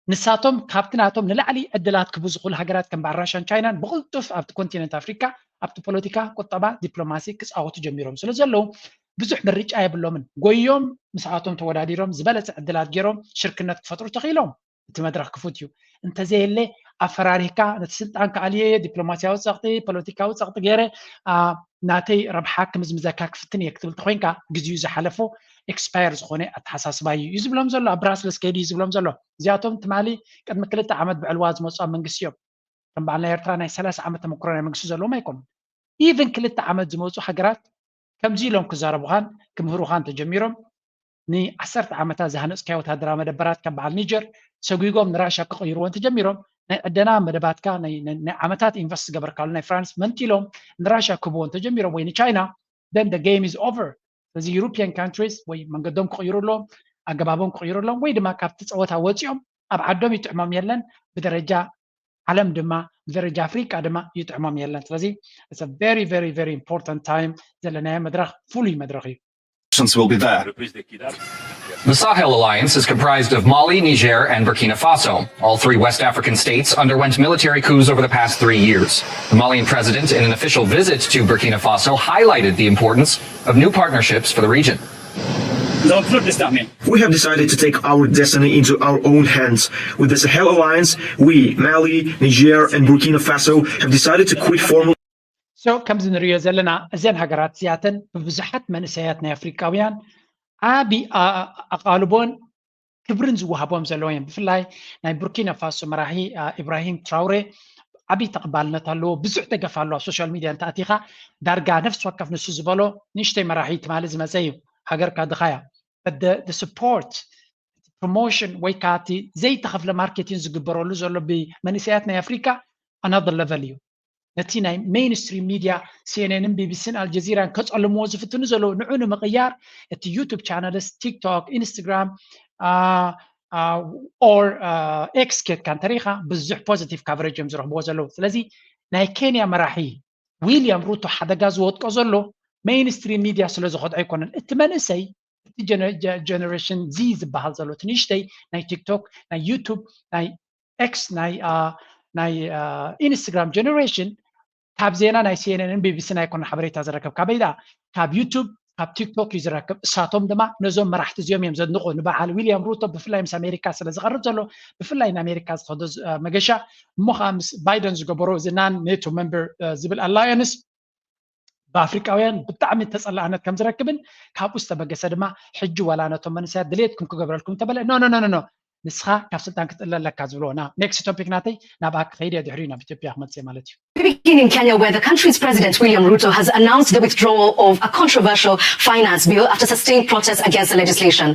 ንሳቶም ካብቲ ናቶም ንላዕሊ ዕድላት ክህቡ ዝኽእሉ ሃገራት ከም በዓል ራሻን ቻይናን ብቕልጡፍ ኣብቲ ኮንቲነንት ኣፍሪካ ኣብቲ ፖለቲካ፣ ቁጠባ፣ ዲፕሎማሲ ክፃወቱ ጀሚሮም ስለ ዘለዉ ብዙሕ ምርጫ የብሎምን። ጎዮም ምስኣቶም ተወዳዲሮም ዝበለፀ ዕድላት ገይሮም ሽርክነት ክፈጥሩ ተኽኢሎም እቲ መድረኽ ክፉት እዩ። እንተዘየለ ኣፈራሪህካ ነቲ ስልጣን ክኣልየ እየ፣ ዲፕሎማስያዊ ፀቕጢ፣ ፖለቲካዊ ፀቕጢ ገይረ ናተይ ረብሓ ክምዝምዘካ ክፍትን እየ ክትብል ተኮይንካ ግዜኡ ዝሓለፎ ኤክስፓየር ዝኾነ ኣተሓሳስባ እዩ እዩ ዝብሎም ዘሎ። ኣብ ብራስለስ ከይዱ እዩ ዝብሎም ዘሎ። እዚኣቶም ትማሊ ቅድሚ ክልተ ዓመት ብዕልዋ ዝመፁ ኣብ መንግስቲ እዮም። ከም በዓል ናይ ኤርትራ ናይ ሰላሳ ዓመት ተመክሮ ናይ መንግስቲ ዘለዎም ኣይኮኑን። ኢቨን ክልተ ዓመት ዝመፁ ሃገራት ከምዚ ኢሎም ክዛረቡኻን ክምህሩኻን ተጀሚሮም ንዓሰርተ ዓመታት ዝሃነፅካዮ ወታደራዊ መደበራት ካብ በዓል ኒጀር ሰጒጎም ንራሻ ክቕይርዎ እንተጀሚሮም ናይ ዕደና መደባትካ ናይ ዓመታት ኢንቨስት ዝገበርካሉ ናይ ፍራንስ መንጢሎም ንራሻ ክህብዎ እንተጀሚሮም ወይ ንቻይና then the game is over። ስለዚ European countries ወይ መንገዶም ክቕይሩ ኣለዎም፣ ኣገባቦም ክቕይሩ ኣለዎም፣ ወይ ድማ ካብቲ ፀወታ ወፂኦም ኣብ ዓዶም ይጥዕሞም የለን፣ ብደረጃ ዓለም ድማ ብደረጃ ኣፍሪቃ ድማ ይጥዕሞም የለን። ስለዚ it's a very very very important time ዘለናዮ መድረኽ ፍሉይ መድረኽ እዩ። Will be there. The Sahel Alliance is comprised of Mali, Niger, and Burkina Faso. All three West African states underwent military coups over the past three years. The Malian president, in an official visit to Burkina Faso, highlighted the importance of new partnerships for the region. We have decided to take our destiny into our own hands. With the Sahel Alliance, we, Mali, Niger, and Burkina Faso, have decided to quit formal so ከምዚ ንሪኦ ዘለና እዘን ሃገራት እዚኣተን ብብዙሓት መንእሰያት ናይ ኣፍሪቃውያን ዓቢ ኣቓልቦን ክብርን ዝወሃቦም ዘለዉ እዮም። ብፍላይ ናይ ቡርኪና ፋሶ መራሒ ኢብራሂም ትራውሬ ዓብዪ ተቐባልነት ኣለዎ፣ ብዙሕ ደገፍ ኣለዎ። ኣብ ሶሻል ሚድያ እንተኣቲኻ ዳርጋ ነፍሲ ወከፍ ንሱ ዝበሎ ንእሽተይ መራሒ ትማሊ ዝመፀ እዩ። ሃገርካ ድኻያ support promotion ወይ ከዓ እቲ ዘይተኸፍለ ማርኬቲንግ ዝግበረሉ ዘሎ ብመንእሰያት ናይ ኣፍሪካ another level እዩ። ነቲ ናይ ሜይንስትሪም ሚድያ ሲኤንኤንን ቢቢሲን ኣልጀዚራን ከፀልምዎ ዝፍትኑ ዘለዉ ንዑ ንምቕያር እቲ ዩቱብ ቻነልስ ቲክቶክ ኢንስታግራም ኦር ኤክስ ኬድካ እንተሪኢኻ ብዙሕ ፖዚቲቭ ካቨሬጅ እዮም ዝረኽብዎ ዘለዉ። ስለዚ ናይ ኬንያ መራሒ ዊልያም ሩቶ ሓደጋ ዝወድቆ ዘሎ ሜይንስትሪም ሚድያ ስለ ዝኸድዖ ኣይኮነን። እቲ መንእሰይ እቲ ጀነሬሽን ዚ ዝበሃል ዘሎ እቲ ንእሽተይ ናይ ቲክቶክ ናይ ዩቱብ ናይ ኤክስ ናይ ናይ ኢንስታግራም ጀነሬሽን ካብ ዜና ናይ ሲኤንኤንን ቢቢሲን ኣይኮነን ሓበሬታ ዝረከብ። ካበይ ደኣ? ካብ ዩቱብ ካብ ቲክቶክ እዩ ዝረክብ። እሳቶም ድማ ነዞም መራሕቲ እዚኦም እዮም ዘድንቑ። ንበዓል ዊልያም ሩቶ ብፍላይ ምስ ኣሜሪካ ስለ ዝቐርብ ዘሎ ብፍላይ ንኣሜሪካ ዝኸዶ መገሻ እሞ ከዓ ምስ ባይደን ዝገበሮ እዚ ናን ኔቶ ሜምበር ዝብል ኣላያንስ ብኣፍሪቃውያን ብጣዕሚ ተፀላእነት ከም ዝረክብን ካብኡ ዝተበገሰ ድማ ሕጂ ዋላ ነቶም መንእሰያት ድሌትኩም ክገብረልኩም እንተበለ no no no no ንስኻ ካብ ስልጣን ክትጥለ ኣለካ ዝብልዎ። ና ኔክስት ቶፒክ ናተይ ናብኣ ክኸይድ እየ ድሕሪኡ ናብ ኢትዮጵያ ክመፅእ ማለት እዩ። We begin in Kenya, where the country's President William Ruto has announced the withdrawal of a controversial finance bill after sustained protests against the legislation.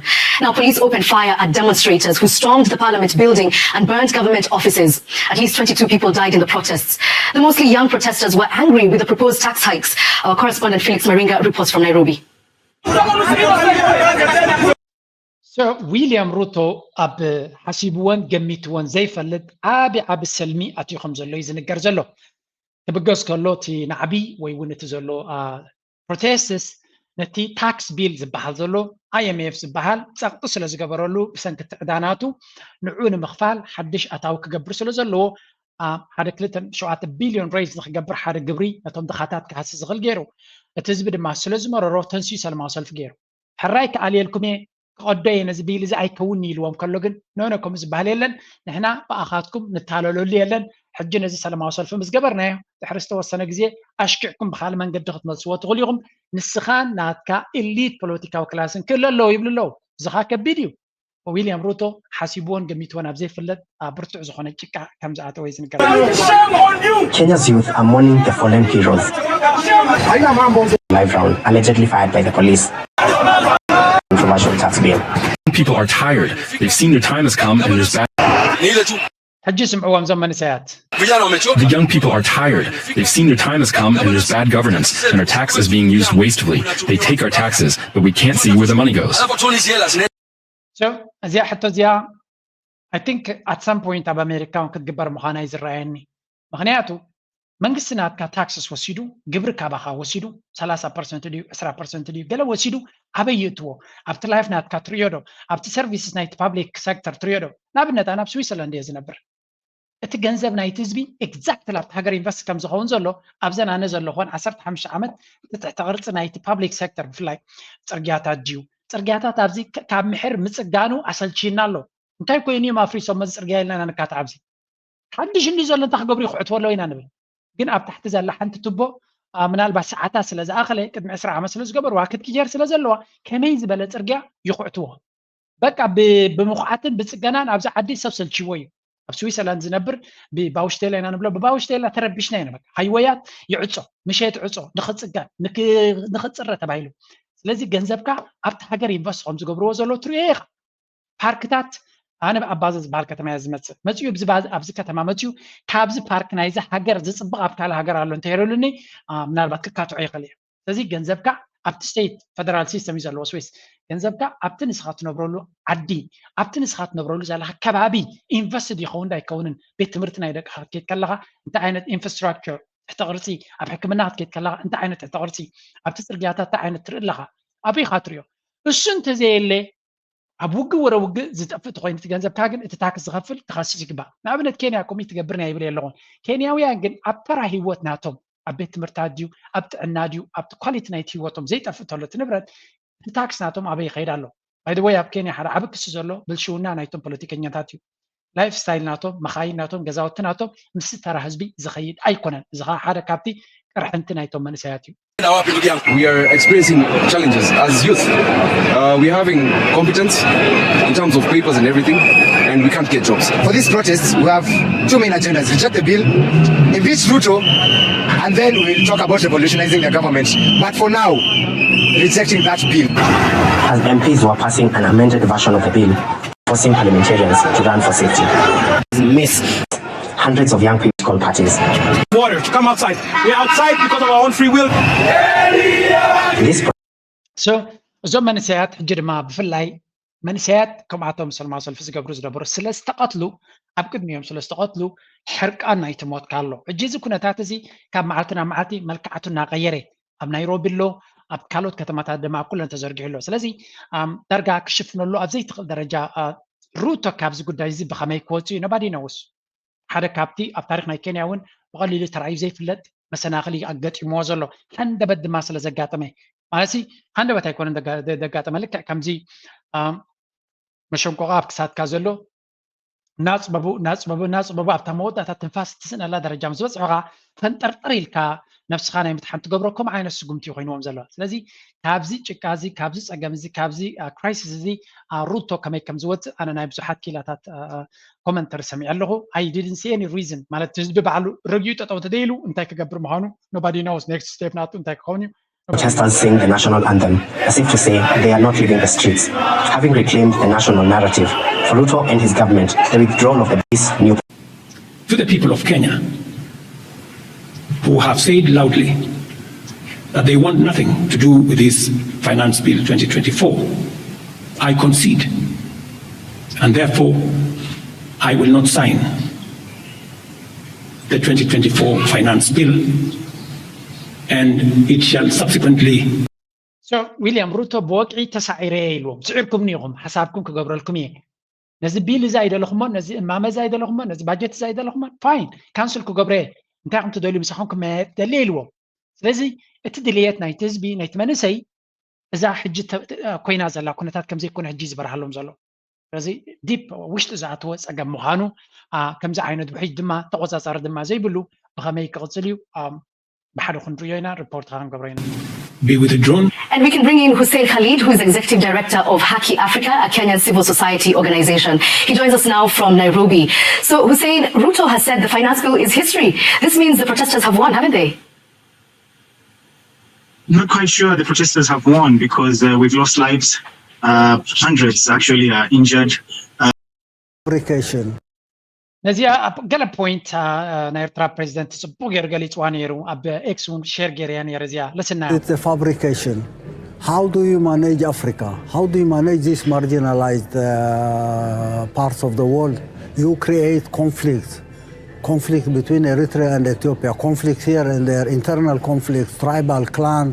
Now, police opened fire at demonstrators who stormed the parliament building and burned government offices. At least twenty-two people died in the protests. The mostly young protesters were angry with the proposed tax hikes. Our correspondent Felix Maringa reports from Nairobi. So ዊልያም ሩቶ ኣብ ሓሲብዎን ገሚትዎን ዘይፈልጥ ዓቢ ዓቢ ሰልሚ ኣትዩ ከም ዘሎ እዩ ዝንገር ዘሎ። ክብገስ ከሎ እቲ ናዕቢ ወይ እውን እቲ ዘሎ ፕሮቴስትስ ነቲ ታክስ ቢል ዝበሃል ዘሎ ኣይኤምኤፍ ዝበሃል ጸቕጢ ስለ ዝገበረሉ ብሰንኪ እቲ ዕዳናቱ ንዑ ንምኽፋል ሓድሽ ኣታዊ ክገብር ስለ ዘለዎ ሓደ ክልተ ሸውዓተ ቢልዮን ሬይዝ ንክገብር ሓደ ግብሪ ነቶም ድኻታት ክሃሲ ዝኽእል ገይሩ። እቲ ህዝቢ ድማ ስለ ዝመረሮ ተንስዩ ሰለማዊ ሰልፊ ገይሩ። ሕራይ ክኣልየልኩም እየ ክቐዶ እየ ነዚ ቢል እዚ ኣይከውን ኢልዎም ከሎ ግን ኖኖ ከምኡ ዝበሃል የለን። ንሕና ብኣኻትኩም ንታለለሉ የለን። ሕጂ ነዚ ሰለማዊ ሰልፊ ምስ ገበርናዮ ድሕሪ ዝተወሰነ ግዜ ኣሽኪዕኩም ብካልእ መንገዲ ክትመልስዎ ትኽእሉ ኢኹም። ንስኻን ናትካ ኢሊት ፖለቲካዊ ክላስን ክእለ ኣለዎ ይብሉ ኣለዉ። እዚ ኸኣ ከቢድ እዩ። ዊልያም ሩቶ ሓሲብዎን ገሚትዎን ኣብ ዘይፍለጥ ኣብ ብርቱዕ ዝኾነ ጭቃ ከም ዝኣተወ እዩ ዝንገር። Kenya's youth are mourning the fallen heroes. Live round allegedly fired by the police. Controversial tax bill. People are tired. They've seen their time has come and there's bad. ሕጂ ስምዕዎም እዞም መንእሰያት። The young people are tired. They've seen their time has come and there's bad governance, and our tax is being used wastefully. They take our taxes, but we can't see where the money goes. So እዚኣ ሕቶ እዚኣ I think at some point ኣብ ኣሜሪካ እውን ክትግበር ምዃና እዩ ዝረኣየኒ። ምኽንያቱ መንግስቲ ናትካ ታክስስ ወሲዱ፣ ግብሪ ካባኻ ወሲዱ፣ ሰላሳ ፐርሰንት ድዩ ዕስራ ፐርሰንት ድዩ ገለ ወሲዱ ኣበይ ይእትዎ? ኣብቲ ላይፍ ናትካ ትርእዮ ዶ? ኣብቲ ሰርቪስስ ናይቲ ፓብሊክ ሴክተር ትርእዮ ዶ? ንኣብነት ኣነ ኣብ ስዊዘርላንድ እየ ዝነብር። እቲ ገንዘብ ናይቲ ህዝቢ ኤግዛክትሊ ኣብቲ ሃገር ኢንቨስት ከም ዝኸውን ዘሎ ኣብዘን ኣነ ዘለኹወን ዓሰርተ ሓሙሽተ ዓመት እቲ ትሕተ ቅርፂ ናይቲ ፓብሊክ ሴክተር ብፍላይ ፅርግያታት ድዩ ፅርግያታት ኣብዚ ካብ ምሕር ምፅጋኑ ኣሰልችና ኣሎ። እንታይ ኮይኑ እዮም ኣፍሪሶም መዚ ፅርግያ ኢልና ኢና ንካትዕ ኣብዚ ሓድሽ እንዲ ዘሎ እንታይ ክገብሩ ይክዕትዎ ኣለዉ ኢና ንብል። ግን ኣብ ታሕቲ ዘላ ሓንቲ ቱቦ ምናልባት ሰዓታት ስለ ዝኣኸለ ቅድሚ ዕስራ ዓመት ስለ ዝገበርዋ ክትቅየር ስለ ዘለዋ ከመይ ዝበለ ፅርግያ ይኩዕትዎ። በቃ ብምኹዓትን ብፅገናን ኣብዚ ዓዲ ሰብ ሰልችዎ እዩ። ኣብ ስዊዘርላንድ ዝነብር ብባውሽቴላ ኢና ንብሎ ብባውሽቴላ ተረቢሽና ኢና በቃ ሃይወያት ይዕፆ ምሸት ዕፆ ንክፅገን ንክፅረ ተባሂሉ ስለዚ ገንዘብካ ኣብቲ ሃገር ኢንቨስት ከም ዝገብርዎ ዘሎ ትሪኦ ኢኻ። ፓርክታት ኣነ ኣብ ባዘ ዝበሃል ከተማ እየ ዝመፅእ። መፅኡ ኣብዚ ባዘ- ኣብዚ ከተማ መፅኡ ካብዚ ፓርክ ናይዚ ሃገር ዝፅብቕ ኣብ ካልእ ሃገር ኣሎ እንተይረሉኒ ምናልባት ክካትዖ ይኽእል እየ። ስለዚ ገንዘብካ ኣብቲ ስቴት ፌደራል ሲስተም እዩ ዘለዎ ስዊስ። ገንዘብካ ኣብቲ ንስኻ ትነብረሉ ዓዲ፣ ኣብቲ ንስኻ ትነብረሉ ዘለኻ ከባቢ ኢንቨስትድ ይኸውን ዳይከውንን፣ ቤት ትምህርቲ ናይ ደቅኻ ክትከይድ ከለኻ እንታይ ዓይነት ኢንፍራስትራክቸር፣ ትሕተ ቅርፂ፣ ኣብ ሕክምና ክትከይድ ከለኻ እንታይ ዓይነት ትሕተ ቅርፂ፣ ኣብቲ ፅርግያታት እንታይ ዓይነት ትርኢ ኣለኻ፣ ኣበይ ኢኻ ትሪኦ? እሱ እንተዘየለ ኣብ ውግእ ወረ ውግእ ዝጠፍእ ተኮይኑ እቲ ገንዘብካ ግን እቲ ታክስ ዝኸፍል ክኸስስ ይግባእ። ንኣብነት ኬንያ ከምኡ ትገብር ናይ ይብል የለኹን። ኬንያውያን ግን ኣብ ተራ ህይወት ናቶም ኣብ ቤት ትምህርታት ድዩ ኣብ ጥዕና ድዩ ኣብቲ ኳሊቲ ናይቲ ህይወቶም ዘይጠፍእ ተሎ እቲ ንብረት እቲ ታክስ ናቶም ኣበይ ይኸይድ ኣሎ? ባይደወይ ኣብ ኬንያ ሓደ ዓቢ ክሲ ዘሎ ብልሽውና ናይቶም ፖለቲከኛታት እዩ። ላይፍ ስታይል ናቶም፣ መኻይን ናቶም፣ ገዛውቲ ናቶም ምስ ተራ ህዝቢ ዝኸይድ ኣይኮነን። እዚ ከዓ ሓደ ካብቲ ቅርሕንቲ ናይቶም መንእሰያት እዩ። We are experiencing challenges as youth. Uh, we're having competence in terms of papers and everything, and we can't get jobs. For these protests, we have two main agendas: reject the bill, impeach Ruto, and then we'll talk about revolutionizing the government. But for now, rejecting that bill. As M Ps were passing an amended version of the bill, forcing parliamentarians to run for safety. Miss hundreds of young political parties. Water to come outside. We're outside because of our own free will. This so እዞም መንእሰያት ሕጂ ድማ ብፍላይ መንእሰያት ከምኣቶም ሰላማዊ ሰልፊ ዝገብሩ ዝነበሩ ስለ ዝተቐትሉ ኣብ ቅድሚኦም ስለ ዝተቐትሉ ሕርቃን ናይቲ ሞት ኣሎ። ሕጂ እዚ ኩነታት እዚ ካብ መዓልቲ ናብ መዓልቲ መልክዓቱ እናቐየረ ኣብ ናይሮቢ ኣሎ፣ ኣብ ካልኦት ከተማታት ድማ ኣብ ኩለን ተዘርጊሑ ኣሎ። ስለዚ ዳርጋ ክሽፍነሉ ኣብ ዘይትኽእል ደረጃ ሩቶ ካብዚ ጉዳይ እዚ ብኸመይ ክወፅእ እዩ ነባዲ ነውስ ሓደ ካብቲ ኣብ ታሪክ ናይ ኬንያ እውን ብቐሊሉ ተራእዩ ዘይፍለጥ መሰናኽል ኣገጢምዎ ዘሎ ሃንደበት ድማ ስለ ዘጋጠመ ማለት ሃንደበት ኣይኮነን ዘጋጠመ ልክዕ ከምዚ መሸንቆቓ ኣብ ክሳትካ ዘሎ ናፅበቡ ናፅበቡ ናፅበቡ ኣብታ መወዳእታ ትንፋስ ትስእነላ ደረጃ ምስ በፅሖ ከዓ ፈንጠርጠር ኢልካ ነብስኻ ናይ ምድሓን ትገብሮ ከምኡ ዓይነት ስጉምቲ እዩ ኮይንዎም ዘሎ። ስለዚ ካብዚ ጭቃ እዚ ካብዚ ፀገም እዚ ካብዚ ክራይሲስ እዚ ሩቶ ከመይ ከም ዝወፅእ ኣነ ናይ ብዙሓት ኪላታት ኮመንተሪ ሰሚዐ ኣለኹ። I didn't see any reason ማለት ህዝቢ ባዕሉ ረጊኡ ጠጠው ተደይሉ እንታይ ክገብር ምዃኑ nobody knows next step ናቱ እንታይ ክኸውን እዩ። Protesters sing the national anthem as if to say they are not leaving the streets, having reclaimed the national narrative. For Ruto and his government, the withdrawal of the this new to the people of Kenya who have said loudly that they want nothing to do with this Finance Bill twenty twenty-four. I concede, and therefore I will not sign the twenty twenty-four Finance Bill, and it shall subsequently So ዊልያም ሩቶ ብወግዒ ተሳዒረ እየ ኢልዎም። ስዒርኩምኒ ኢኹም፣ ሓሳብኩም ክገብረልኩም እየ። ነዚ ቢል እዚ ኣይደለኹሞን፣ ነዚ እማመ እዚ ኣይደለኹሞን፣ ነዚ ባጀት እዚ ኣይደለኹሞን፣ ፋይን ካንስል ክገብሮ እየ። እንታይ ከም ትደልዩ ምሳኹም ክመያየጥ ደልየ ኢልዎም። ስለዚ እቲ ድልየት ናይቲ ህዝቢ ናይቲ መንእሰይ እዛ ሕጂ ኮይና ዘላ ኩነታት ከምዘይኮነ ሕጂ ዝበርሃሎም ዘሎ። ስለዚ ዲፕ ውሽጢ ዝኣተወ ፀገም ምዃኑ ከምዚ ዓይነት ውሕጅ ድማ ተቆፃፃሪ ድማ ዘይብሉ ብኸመይ ክቕፅል እዩ ብሓደ ክንሪኦ ኢና። ሪፖርት ከዓ ክንገብሮ ኢና። be withdrawn. And we can bring in Hussein Khalid, who is Executive Director of Haki Africa, a Kenyan civil society organization. He joins us now from Nairobi. So, Hussein, Ruto has said the finance bill is history. This means the protesters have won, haven't they? I'm not quite sure the protesters have won because uh, we've lost lives. Uh, hundreds actually are injured. Uh, fabrication. ነዚኣ ኣብ ገለ ፖይንት ናይ ኤርትራ ፕሬዚደንት ጽቡቅ ገይሩ ገሊጽዋ ነይሩ። ኣብ ኤክስ እውን ሼር ገይረያ ነይረ እዚኣ። ልስና It's a fabrication. How do you manage Africa? How do you manage these marginalized uh, parts of the world? You create conflict, conflict between Eritrea and Ethiopia, conflict here and there, internal conflict, tribal, clan,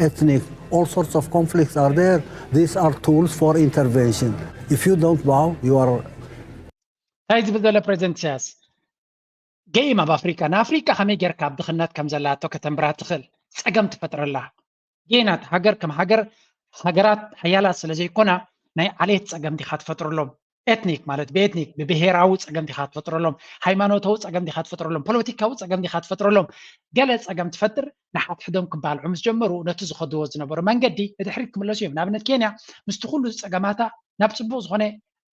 ethnic, all sorts of conflicts are there. These are tools for intervention. If you don't bow, you are እንታይ ዝብል ዘሎ ፕሬዚደንት ኢሳያስ? ገይም ኣብ ኣፍሪካ ንኣፍሪካ ከመይ ጌርካ ኣብ ድኽነት ከም ዘላቶ ከተንብራ ትኽእል ጸገም ትፈጥረላ። ጌናት ሃገር ከም ሃገር ሃገራት ሓያላት ስለ ዘይኮና ናይ ዓሌት ጸገም ዲኻ ትፈጥረሎም? ኤትኒክ ማለት ብኤትኒክ ብብሄራዊ ጸገም ዲኻ ትፈጥረሎም? ሃይማኖታዊ ጸገም ዲኻ ትፈጥረሎም? ፖለቲካዊ ጸገም ዲኻ ትፈጥረሎም? ገለ ጸገም ትፈጥር ንሓድሕዶም ክባልዑ ምስ ጀመሩ ነቲ ዝኸድዎ ዝነበሩ መንገዲ ንድሕሪት ክምለሱ እዮም። ንኣብነት ኬንያ ምስቲ ኩሉ ጸገማታ ናብ ጽቡቕ ዝኾነ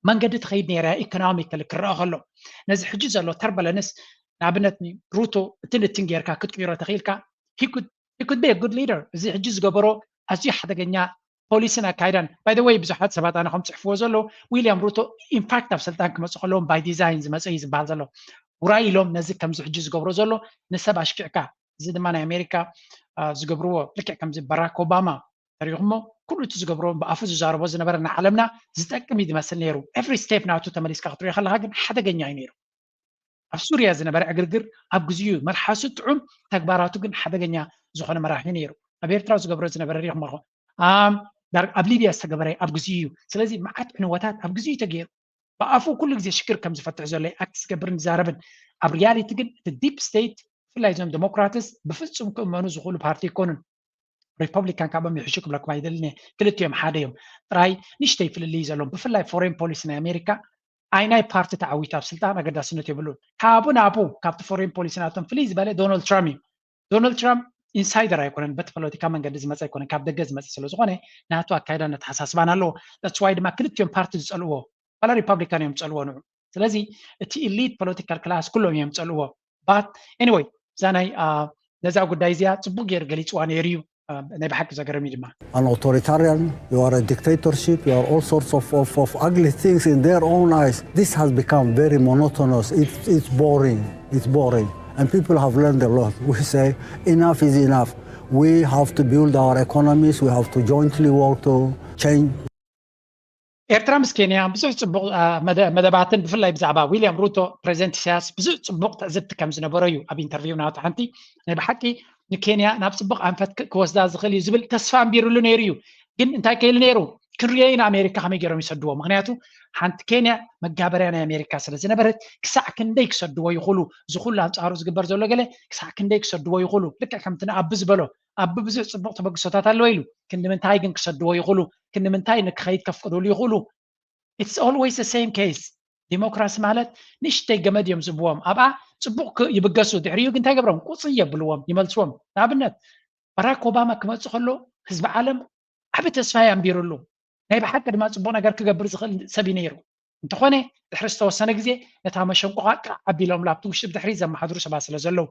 መንገዲ ትኸይድ ነይራ ኢኮኖሚካሊ ክረአ ከሎ ነዚ ሕጂ ዘሎ ተርበለንስ ንኣብነት ሩቶ እትን እትን ጌርካ ክትቅይሮ ተኽኢልካ he could be a good leader። እዚ ሕጂ ዝገበሮ ኣዝዩ ሓደገኛ ፖሊስን ኣካይዳን። By the way፣ ብዙሓት ሰባት ኣነ ከም ጽሕፍዎ ዘለዉ፣ ዊልያም ሩቶ ኢንፋክት ኣብ ስልጣን ክመጽእ ከለዎም ባይ ዲዛይን ዝመጸ እዩ ዝበሃል ዘሎ። ውራይ ኢሎም ነዚ ከምዚ ሕጂ ዝገብሮ ዘሎ ንሰብ ኣሽኪዕካ። እዚ ድማ ናይ ኣሜሪካ ዝገብርዎ፣ ልክዕ ከምዚ ባራክ ኦባማ ተሪኹሞ፣ ኩሉ እቲ ዝገብሮ፣ ብኣፉ ዝዛረቦ ዝነበረ ንዓለምና ዝጠቅም እዩ ዝመስል ነይሩ። ኤቭሪ ስቴፕ ናቱ ተመሊስካ ክትሪኦ ከለካ ግን ሓደገኛ እዩ ነይሩ። ኣብ ሱርያ ዝነበረ ዕግርግር ኣብ ግዜኡ መልሓሱ ጥዑም፣ ተግባራቱ ግን ሓደገኛ ዝኾነ መራሒ ነይሩ። ኣብ ኤርትራ ዝገብሮ ዝነበረ ሪኢኹም ኣለኹም። ኣብ ሊብያ ዝተገበረ ኣብ ግዜኡ እዩ። ስለዚ መዓት ዕንወታት ኣብ ግዜኡ ተገይሩ። ብኣፉ ኩሉ ግዜ ሽግር ከም ዝፈትሕ ዘሎ ኣክት ዝገብርን ዝዛረብን፣ ኣብ ሪያሊቲ ግን እቲ ዲፕ ስቴት፣ ብፍላይ እዞም ዴሞክራትስ ብፍጹም ክእመኑ ዝኽእሉ ፓርቲ ኣይኮኑን። ሪፐብሊካን ካብኦም ይሕሹ ክብለኩም ኣይደልን እየ። ክልቲኦም ሓደ እዮም። ጥራይ ንእሽተይ ፍልልይ ዘለዎም፣ ብፍላይ ፎሬን ፖሊሲ ናይ ኣሜሪካ ኣይናይ ፓርቲ ተዓዊቱ ኣብ ስልጣን ኣገዳስነት የብሉን። ካብኡ ናብኡ ካብቲ ፎሬን ፖሊሲ ናቶም ፍልይ ዝበለ ዶናልድ ትራምፕ እዩ። ዶናልድ ትራምፕ ኢንሳይደር ኣይኮነን፣ በቲ ፖለቲካ መንገዲ ዝመፀ ኣይኮነን፣ ካብ ደገ ዝመፀ ስለ ዝኾነ ናቱ ኣካይዳን ኣተሓሳስባን ኣለዎ። That's why ድማ ክልቲኦም ፓርቲ ዝፀልዎ፣ ዋላ ሪፐብሊካን እዮም ዝፀልዎ ንዑ። ስለዚ እቲ ኢሊት ፖለቲካል ክላስ ኩሎም እዮም ዝፀልዎ። But anyway፣ እዛ ናይ ነዛ ጉዳይ እዚኣ ፅቡቅ ገይሩ ገሊፅዋ ነይሩ እዩ። ናይ ብሓቂ ዘገርም እዩ ድማ። An authoritarian, you are a dictatorship, you are all sorts of, of, of ugly things in their own eyes. This has become very monotonous. It's, it's boring. It's boring. And people have learned a lot. We say enough is enough. We have to build our economies. We have to jointly work to change. ኤርትራ ምስ ኬንያ ብዙሕ ፅቡቕ መደባትን ብፍላይ ብዛዕባ ዊልያም ሩቶ ፕሬዚደንት ኢሳያስ ብዙሕ ፅቡቕ ትዕዝብቲ ከም ዝነበሮ እዩ ኣብ ኢንተርቪው ናቱ ሓንቲ። ናይ ብሓቂ ንኬንያ ናብ ፅቡቕ ኣንፈት ክወስዳ ዝኽእል እዩ ዝብል ተስፋ ኣንቢሩሉ ነይሩ እዩ። ግን እንታይ ከይሉ ነይሩ? ክንሪኦ ኢና ኣሜሪካ ከመይ ገይሮም ይሰድዎ። ምክንያቱ ሓንቲ ኬንያ መጋበርያ ናይ ኣሜሪካ ስለ ዝነበረት ክሳዕ ክንደይ ክሰድዎ ይኽእሉ፣ ዝኹሉ ኣንፃሩ ዝግበር ዘሎ ገለ ክሳዕ ክንደይ ክሰድዎ ይኽእሉ። ልክዕ ከምቲ ንኣቢ ዝበሎ፣ ኣቢ ብዙሕ ፅቡቕ ተበግሶታት ኣለዎ ኢሉ፣ ክንዲ ምንታይ ግን ክሰድዎ ይኽእሉ? ክንዲ ምንታይ ንክኸይድ ከፍቅዱሉ ይኽእሉ? It's always the same case። ዲሞክራሲ ማለት ንእሽተይ ገመድ እዮም ዝብዎም፣ ኣብኣ ፅቡቕ ይብገሱ፣ ድሕሪኡ ግን እንታይ ገብሮም? ቁፅይ የብልዎም፣ ይመልስዎም። ንኣብነት ባራክ ኦባማ ክመፅእ ከሎ ህዝቢ ዓለም ዓቢ ተስፋ እዩ ኣንቢሩሉ። ናይ ብሓቂ ድማ ፅቡቕ ነገር ክገብር ዝኽእል ሰብ እዩ ነይሩ። እንተኾነ ድሕሪ ዝተወሰነ ግዜ ነታ መሸንቆቓ ቃዕ ኣቢሎምላ ኣብቲ ውሽጢ ብድሕሪት ዘመሓድሩ ሰባት ስለ ዘለዉ፣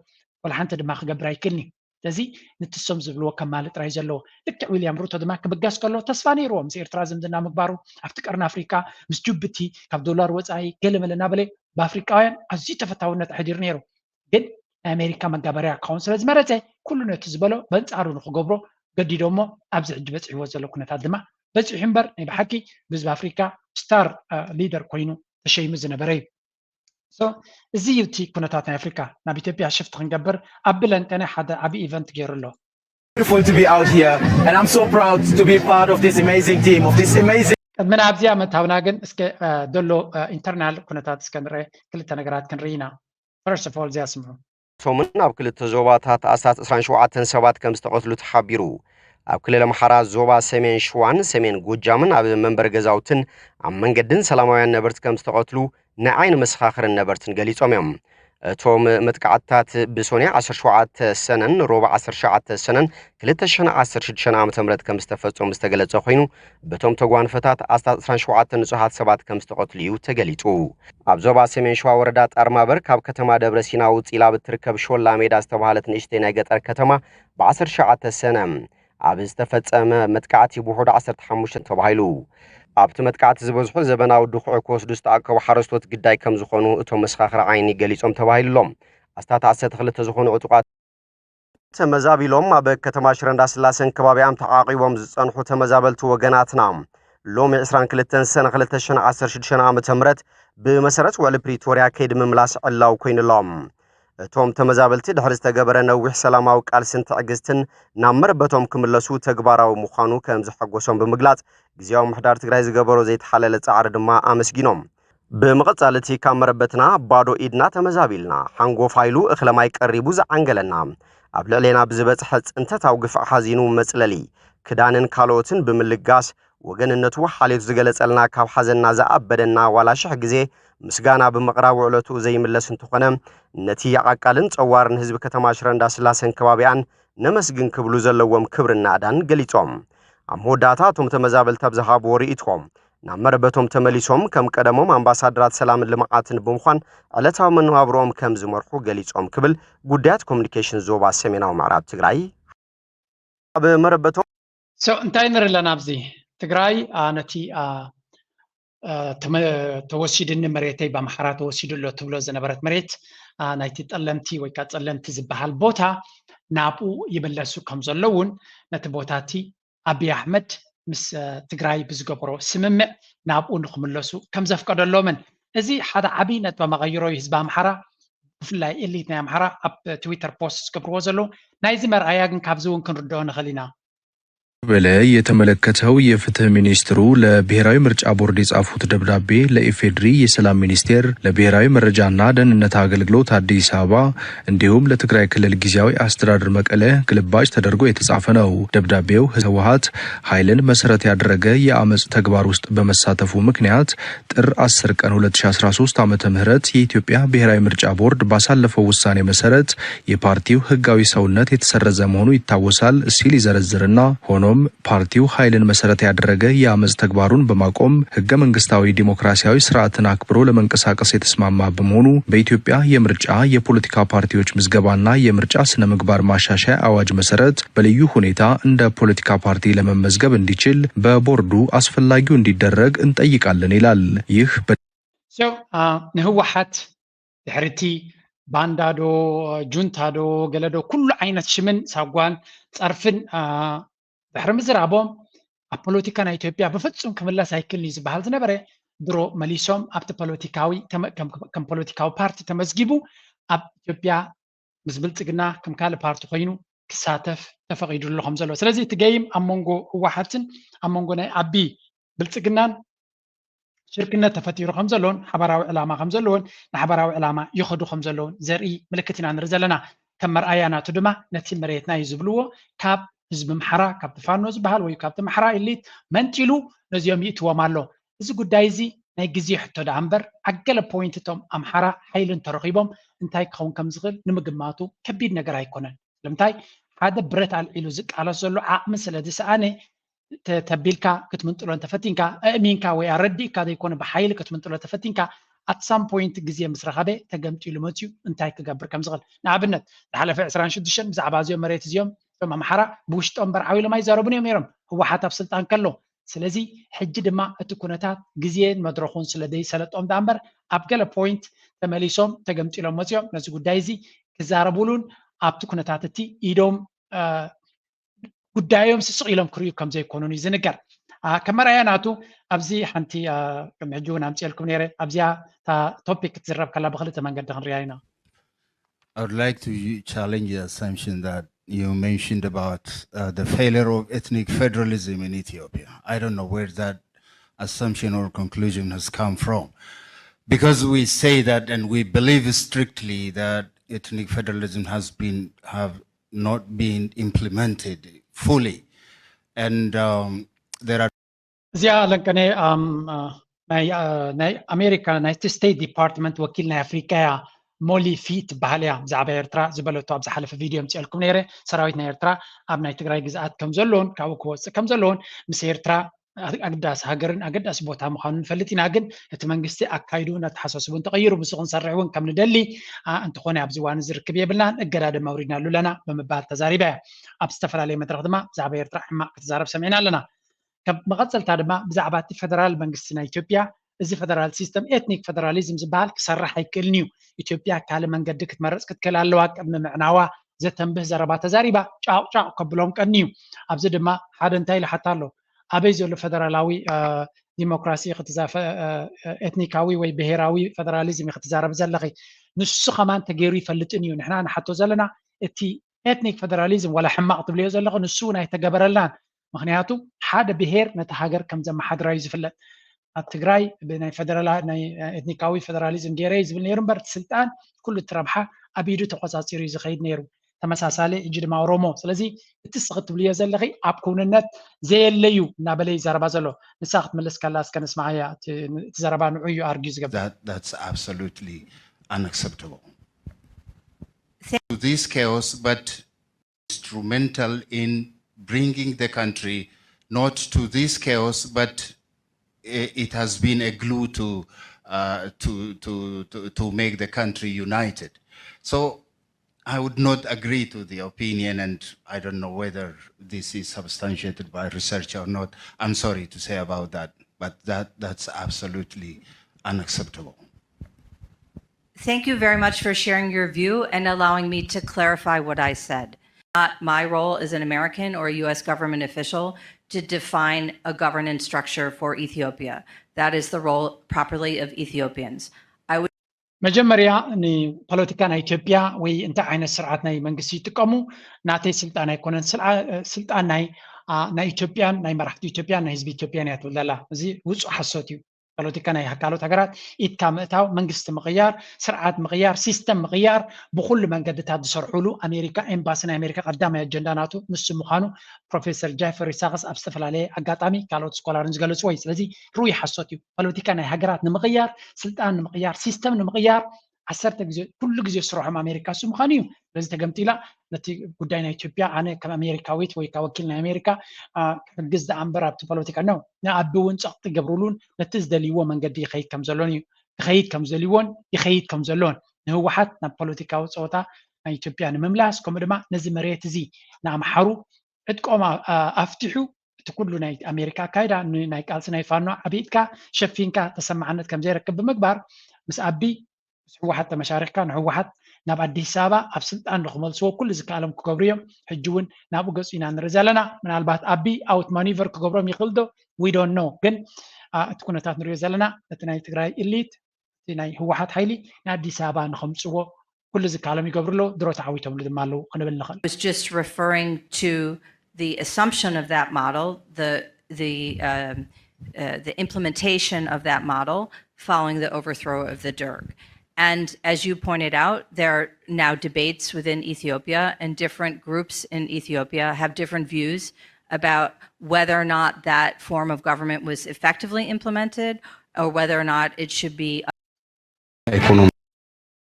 ወላ ሓንቲ ድማ ክገብር ኣይክእልን እዩ። ስለዚ ንትሶም ዝብልዎ ከማልእ ጥራይ ዘለዎ። ልክዕ ዊልያም ሩቶ ድማ ክብገስ ከሎ ተስፋ ነይርዎ ምስ ኤርትራ ዝምድና ምግባሩ፣ ኣብቲ ቀርኒ ኣፍሪቃ ምስ ጅቡቲ ካብ ዶላር ወፃኢ ገለመለ እናበለ ብኣፍሪቃውያን ኣዝዩ ተፈታውነት ኣሕዲሩ ነይሩ። ግን ናይ ኣሜሪካ መጋበርያ ክኸውን ስለ ዝመረፀ ኩሉ ነቲ ዝበሎ በንፃሩ ንክገብሮ ገዲዶሞ ኣብዚ ሕጂ በፂሕዎ ዘሎ ኩነታት ድማ በፂሑ እምበር ናይ ብሓቂ ብህዝቢ ኣፍሪካ ስታር ሊደር ኮይኑ ተሸይሙ ዝነበረ እዩ። So እዚ እዩ እቲ ኩነታት ናይ ኣፍሪካ። ናብ ኢትዮጵያ ሽፍት ክንገብር ኣብ ብለንቀነ ሓደ ዓቢ ኢቨንት ገይሩ ኣሎ። Beautiful to be out here and I'm so proud to be part of this amazing team, of this amazing ቅድሚ ናብዚኣ ምእታውና ግን እስከ ዘሎ ኢንተርናል ኩነታት እስከ ንርአ፣ ክልተ ነገራት ክንርኢ ኢና። First of all እዚኣ ስምዑ። እቶምን ኣብ ክልተ ዞባታት ኣስታት ዕስራን ሸውዓተን ሰባት ከም ዝተቐትሉ ተሓቢሩ። ኣብ ክልል ኣምሓራ ዞባ ሰሜን ሽዋን ሰሜን ጎጃምን ኣብ መንበሪ ገዛውትን ኣብ መንገድን ሰላማውያን ነበርቲ ከም ዝተቐትሉ ናይ ዓይኒ መሰኻኽርን ነበርትን ገሊጾም እዮም። እቶም መጥቃዕትታት ብሶንያ ዓሰርተ ሸውዓተ ሰነን ሮባ ዓሰርተ ሸውዓተ ሰነን ክልተ ሽሕን ዓሰርተ ሽዱሽተን ዓመተ ምህረት ከም ዝተፈጸሙ ዝተገለጸ ኮይኑ፣ በቶም ተጓንፈታት ኣስታት ዕስራን ሸውዓተን ንጹሃት ሰባት ከም ዝተቐትሉ እዩ ተገሊጹ። ኣብ ዞባ ሰሜን ሸዋ ወረዳ ጣርማበር ካብ ከተማ ደብረ ሲና ውጽእ ኢላ ብትርከብ ሾላ ሜዳ ዝተባህለት ንእሽተይ ናይ ገጠር ከተማ ብ ዓሰርተ ሸውዓተ ሰነ ኣብ ዝተፈጸመ መጥቃዕቲ ብውሑዱ ዓሰርተ ሓሙሽተ ተባሂሉ። ኣብቲ መጥቃዕቲ ዝበዝሑ ዘበናዊ ድኹዒ ክወስዱ ዝተኣከቡ ሓረስቶት ግዳይ ከም ዝኾኑ እቶም መሰኻኽሪ ዓይኒ ገሊጾም ተባሂሉ ኣሎ። ኣስታት ዓሰርተ ክልተ ዝኾኑ ዕጡቓት ተመዛቢሎም ኣብ ከተማ ሽረ እንዳስላሰን ከባቢኣም ተዓቒቦም ዝጸንሑ ተመዛበልቲ ወገናትና ሎሚ ዕስራን ክልተን ሰነ ክልተ ሽሕን ዓሰርተ ሽዱሽተን ዓመተ ምህረት ብመሰረት ውዕሊ ፕሪቶርያ ከይዲ ምምላስ ዕላዊ ኮይኑሎም። እቶም ተመዛበልቲ ድሕሪ ዝተገበረ ነዊሕ ሰላማዊ ቃልስን ትዕግስትን ናብ መረበቶም ክምለሱ ተግባራዊ ምዃኑ ከም ዘሐጎሶም ብምግላጽ፣ ግዝያዊ ምምሕዳር ትግራይ ዝገበሮ ዘይተሓለለ ጻዕሪ ድማ ኣመስጊኖም። ብምቕጻል እቲ ካብ መረበትና ባዶ ኢድና ተመዛቢልና፣ ሓንጎፋይ ኢሉ እኽለ ማይ ቀሪቡ ዝዓንገለና፣ ኣብ ልዕሌና ብዝበጽሐ ጽንተታዊ ግፍዒ ሓዚኑ መጽለሊ፣ ክዳንን ካልኦትን ብምልጋስ፣ ወገንነቱ ሓልዮቱ ዝገለጸልና፣ ካብ ሓዘንና ዝኣበደና ዋላ ሽሕ ግዜ ምስጋና ብምቕራብ ውዕለቱ ዘይምለስ እንተኾነ፣ ነቲ ዓቃልን ጸዋርን ህዝቢ ከተማ ሽረ እንዳስላሰን ከባቢኣን ነመስግን ክብሉ ዘለዎም ክብርን ናእዳን ገሊጾም። ኣብ መወዳእታ እቶም ተመዛበልቲ ኣብ ዝሃብዎ ርእይቶኦም፣ ናብ መረበቶም ተመሊሶም ከም ቀደሞም ኣምባሳደራት ሰላምን ልምዓትን ብምዃን ዕለታዊ መነባብሮኦም ከም ዝመርሑ ገሊጾም ክብል ጉዳያት ኮሙኒኬሽን ዞባ ሰሜናዊ ምዕራብ ትግራይ ኣብ መረበቶም So እንታይ ንርኢ ኣለና ኣብዚ? ትግራይ ነቲ ተወሲድኒ መሬተይ፣ ብኣምሓራ ተወሲዱ ኣሎ ትብሎ ዝነበረት መሬት፣ ናይቲ ጠለምቲ ወይ ከዓ ጸለምቲ ዝበሃል ቦታ ናብኡ ይምለሱ ከም ዘለውን፣ ነቲ ቦታ እቲ ኣብይ ኣሕመድ ምስ ትግራይ ብዝገበሮ ስምምዕ ናብኡ ንክምለሱ ከም ዘፍቀደሎምን፣ እዚ ሓደ ዓብዪ ነጥበ መቐይሮ እዩ። ህዝቢ ኣምሓራ፣ ብፍላይ ኤሊት ናይ ኣምሓራ ኣብ ትዊተር ፖስት ዝገብርዎ ዘለዉ። ናይዚ መርኣያ ግን ካብዚ እውን ክንርድኦ ንኽእል ኢና። በለ የተመለከተው የፍትህ ሚኒስትሩ ለብሔራዊ ምርጫ ቦርድ የጻፉት ደብዳቤ ለኢፌድሪ የሰላም ሚኒስቴር፣ ለብሔራዊ መረጃና ደህንነት አገልግሎት አዲስ አበባ እንዲሁም ለትግራይ ክልል ጊዜያዊ አስተዳደር መቀለ ግልባጭ ተደርጎ የተጻፈ ነው። ደብዳቤው ህወሓት ኃይልን መሰረት ያደረገ የአመፅ ተግባር ውስጥ በመሳተፉ ምክንያት ጥር አስር ቀን ሁለት ሺ አስራ ሶስት ዓመተ ምህረት የኢትዮጵያ ብሔራዊ ምርጫ ቦርድ ባሳለፈው ውሳኔ መሰረት የፓርቲው ህጋዊ ሰውነት የተሰረዘ መሆኑ ይታወሳል ሲል ይዘረዝርና፣ ሆኖም ፓርቲው ኃይልን መሰረት ያደረገ የአመፅ ተግባሩን በማቆም ህገ መንግስታዊ ዲሞክራሲያዊ ስርዓትን አክብሮ ለመንቀሳቀስ የተስማማ በመሆኑ በኢትዮጵያ የምርጫ የፖለቲካ ፓርቲዎች ምዝገባና የምርጫ ስነ ምግባር ማሻሻያ አዋጅ መሰረት በልዩ ሁኔታ እንደ ፖለቲካ ፓርቲ ለመመዝገብ እንዲችል በቦርዱ አስፈላጊው እንዲደረግ እንጠይቃለን ይላል። ይህ በ- So ንህወሓት ድሕሪ እቲ ባንዳ ዶ ጁንታ ዶ ገለ ዶ ኩሉ ዓይነት ሽምን ሳጓን ጸርፍን ድሕሪ ምዝራቦም፣ ኣብ ፖለቲካ ናይ ኢትዮጵያ ብፍጹም ክምለስ ኣይክእልን እዩ ዝበሃል ዝነበረ፣ ድሮ መሊሶም ኣብቲ ፖለቲካዊ ከም ፖለቲካዊ ፓርቲ ተመዝጊቡ ኣብ ኢትዮጵያ ምስ ብልጽግና ከም ካልእ ፓርቲ ኮይኑ ክሳተፍ ተፈቒዱሉ ከም ዘሎ። ስለዚ እቲ ገይም ኣብ መንጎ ህወሓትን ኣብ መንጎ ናይ ኣቢ ብልጽግናን ሽርክነት ተፈጢሩ ከም ዘሎን ሓባራዊ ዕላማ ከም ዘለዎን ንሓባራዊ ዕላማ ይኸዱ ከም ዘለውን ዘርኢ ምልክት ኢና ንርኢ ዘለና። ከም መርኣያ ናቱ ድማ ነቲ መሬትና እዩ ዝብልዎ ካብ ህዝቢ ኣምሓራ፣ ካብቲ ፋኖ ዝበሃል ወይ ካብቲ ኣምሓራ ኢሊት መንጢሉ ነዚኦም ይእትዎም ኣሎ። እዚ ጉዳይ እዚ ናይ ግዜ ሕቶ ደኣ እምበር ኣብ ገለ ፖይንት እቶም ኣምሓራ ሓይሊ እንተረኺቦም እንታይ ክኸውን ከም ዝኽእል ንምግማቱ ከቢድ ነገር ኣይኮነን። ስለምንታይ ሓደ ብረት ኣልዒሉ ዝቃለስ ዘሎ ዓቕሚ ስለ ዝሰኣነ ተቢልካ ክትምንጥሎ እንተፈቲንካ፣ ኣእሚንካ ወይ ኣረዲእካ ዘይኮነ ብሓይሊ ክትምንጥሎ እንተፈቲንካ፣ at some point ግዜ ምስ ረኸበ ተገምጢሉ መፅዩ እንታይ ክገብር ከም ዝኽእል። ንኣብነት ዝሓለፈ ዕስራን ሽዱሽተን ብዛዕባ እዚኦም መሬት እዚኦም እቶም ኣምሓራ ብውሽጦም እምበር ዓው ኢሎም ኣይዛረቡን እዮም ነይሮም ህወሓት ኣብ ስልጣን ከሎ። ስለዚ ሕጂ ድማ እቲ ኩነታት ግዜን መድረኹን ስለ ዘይሰለጦም ደኣ እምበር ኣብ ገለ ፖይንት ተመሊሶም ተገምጢሎም መፅዮም ነዚ ጉዳይ እዚ ክዛረቡሉን ኣብቲ ኩነታት እቲ ኢዶም ጉዳዮም ስስቕ ኢሎም ክርእዩ ከም ዘይኮኑን እዩ ዝንገር። ከም መርኣያ ናቱ ኣብዚ ሓንቲ ቅድሚ ሕጂ እውን ኣምፅኤልኩም ነይረ። ኣብዚኣ እታ ቶፒክ ክትዝረብ ከላ ብክልተ መንገዲ ክንሪኣ ኢና። I would like to challenge the assumption that you mentioned about uh, the failure of ethnic federalism in Ethiopia. I don't know where that assumption or conclusion has come from. Because we say that and we believe strictly that ethnic federalism has been have not been implemented fully. And um, there are እዚኣ ለንቀነ ናይ ኣሜሪካ ናይ ስቴት ዲፓርትመንት ወኪል ናይ ኣፍሪካ እያ። ሞሊ ፊ ትበሃል እያ። ብዛዕባ ኤርትራ ዝበለቶ ኣብ ዝሓለፈ ቪድዮ ምፅኤልኩም ነይረ። ሰራዊት ናይ ኤርትራ ኣብ ናይ ትግራይ ግዝኣት ከም ዘለውን ካብኡ ክወፅእ ከም ዘለውን ምስ ኤርትራ ኣግዳሲ ሃገርን ኣገዳሲ ቦታ ምዃኑ ንፈልጥ ኢና። ግን እቲ መንግስቲ ኣካይዱን ኣተሓሳስቡን ተቐይሩ ምስኡ ክንሰርሕ እውን ከም ንደሊ እንተኾነ ኣብዚ እዋን ዝርክብ የብልናን እገዳ ድማ ኣውሪድናሉ ኣለና ብምባል ተዛሪባ እያ። ኣብ ዝተፈላለየ መድረኽ ድማ ብዛዕባ ኤርትራ ሕማቕ ክትዛረብ ሰሚዕና ኣለና። ከም መቐፀልታ ድማ ብዛዕባ እቲ ፈደራል መንግስቲ ናይ ኢትዮጵያ እዚ ፈደራል ሲስተም ኤትኒክ ፈደራሊዝም ዝበሃል ክሰርሕ ኣይክእልን እዩ። ኢትዮጵያ ካልእ መንገዲ ክትመርፅ ክትክእል ኣለዋ ቅድሚ ምዕናዋ ዘተንብህ ዘረባ ተዛሪባ ጫቕ ጫቕ ከብሎም ቀኒ እዩ። ኣብዚ ድማ ሓደ እንታይ ኢሉ ሓታ ኣሎ፣ ኣበይ ዘሎ ፈደራላዊ ዲሞክራሲ ኤትኒካዊ ወይ ብሄራዊ ፈደራሊዝም ክትዛረብ ዘለኺ? ንሱ ከማን ተገይሩ ይፈልጥን እዩ። ንሕና ንሓቶ ዘለና እቲ ኤትኒክ ፈደራሊዝም ዋላ ሕማቕ ትብልዮ ዘለኺ ንሱ እውን ኣይተገበረልናን። ምክንያቱ ሓደ ብሄር ነቲ ሃገር ከም ዘመሓድራ እዩ ዝፍለጥ። ኣብ ትግራይ ብናይ ፈደራላ ናይ ኤትኒካዊ ፈደራሊዝም ገይረ እዩ ዝብል ነይሩ እምበር እቲ ስልጣን ኩሉ እቲ ረብሓ ኣብ ኢዱ ተቆፃፂሩ እዩ ዝኸይድ ነይሩ። ተመሳሳሊ ሕጂ ድማ ኦሮሞ። ስለዚ እቲ እስኺ ትብልዮ ዘለኺ ኣብ ክውንነት ዘየለ እዩ እናበለ እዩ ዘረባ ዘሎ። ንሳ ክትምልስ ከላ እስከ ንስማዓያ። እቲ ዘረባ ንዑ እዩ ኣርጊዩ ዝገብር። That's absolutely unacceptable. To this chaos, but instrumental in bringing the country not to this chaos, but it has been a glue to uh, to, to, to, to make the country united. So I would not agree to the opinion, and I don't know whether this is substantiated by research or not. I'm sorry to say about that, but that, that's absolutely unacceptable. Thank you very much for sharing your view and allowing me to clarify what I said. Not my role as an American or a U S government official to define a governance structure for Ethiopia. That is the role properly of Ethiopians. I would መጀመርያ ንፖለቲካ ናይ ኢትዮጵያ ወይ እንታይ ዓይነት ስርዓት ናይ መንግስቲ ይጥቀሙ ናተይ ስልጣን ኣይኮነን። ስልጣን ናይ ኢትዮጵያን ናይ መራሕቲ ኢትዮጵያን ናይ ህዝቢ ኢትዮጵያን እያ ትብል ዘላ። እዚ ውፁእ ሓሶት እዩ። ፖለቲካ ናይ ካልኦት ሃገራት ኢድካ ምእታው፣ መንግስቲ ምቕያር፣ ስርዓት ምቕያር፣ ሲስተም ምቕያር፣ ብኩሉ መንገድታት ዝሰርሕሉ ኣሜሪካ ኤምባሲ ናይ ኣሜሪካ ቀዳማይ ኣጀንዳ ናቱ ንሱ ምዃኑ ፕሮፌሰር ጃፈሪ ሳክስ ኣብ ዝተፈላለየ ኣጋጣሚ ካልኦት ስኮላርን ዝገለፅዎ እዩ። ስለዚ ርኡይ ሓሶት እዩ። ፖለቲካ ናይ ሃገራት ንምቕያር፣ ስልጣን ንምቕያር፣ ሲስተም ንምቕያር ዓሰርተ ግዜ ኩሉ ግዜ ዝስርሖም ኣሜሪካ እሱ ምዃኑ እዩ። ስለዚ ተገምጢላ ነቲ ጉዳይ ናይ ኢትዮጵያ ኣነ ከም ኣሜሪካዊት ወይ ካብ ወኪል ናይ ኣሜሪካ ክሕግዝ ደኣ እምበር ኣብቲ ፖለቲካ ነው ንኣቢ እውን ፀቕጢ ገብሩሉን ነቲ ዝደልይዎ መንገዲ ይኸይድ ከም ዘሎን እዩ ክኸይድ ከም ዝደልይዎን ይኸይድ ከም ዘሎን ንህወሓት ናብ ፖለቲካዊ ፀወታ ናይ ኢትዮጵያ ንምምላስ ከምኡ ድማ ነዚ መሬት እዚ ንኣምሓሩ ዕጥቆም ኣፍትሑ እቲ ኩሉ ናይ ኣሜሪካ ኣካይዳ ናይ ቃልሲ ናይ ፋኖ ዓብኢትካ ሸፊንካ ተሰማዕነት ከም ዘይረክብ ብምግባር ምስ ኣቢ ምስ ህወሓት ተመሻሪኽካ ንህወሓት ናብ ኣዲስ ኣበባ ኣብ ስልጣን ንክመልስዎ ኩሉ ዝከኣሎም ክገብሩ እዮም። ሕጂ እውን ናብኡ ገፁ ኢና ንርኢ ዘለና። ምናልባት ኣቢ ኣውት ማኒቨር ክገብሮም ይኽእል ዶ we don't know። ግን እቲ ኩነታት ንሪኦ ዘለና እቲ ናይ ትግራይ ኢሊት እቲ ናይ ህወሓት ሓይሊ ንኣዲስ ኣበባ ንከምፅዎ ኩሉ ዝከኣሎም ይገብሩ ኣለዉ። ድሮ ተዓዊቶምሉ ድማ ኣለዉ ክንብል ንኽእል። was just referring to the assumption of that model, the the um, uh, the implementation of that model following the overthrow of the Derg. And as you pointed out, there are now debates within Ethiopia, and different groups in Ethiopia have different views about whether or not that form of government was effectively implemented or whether or not it should be ኢኮኖሚ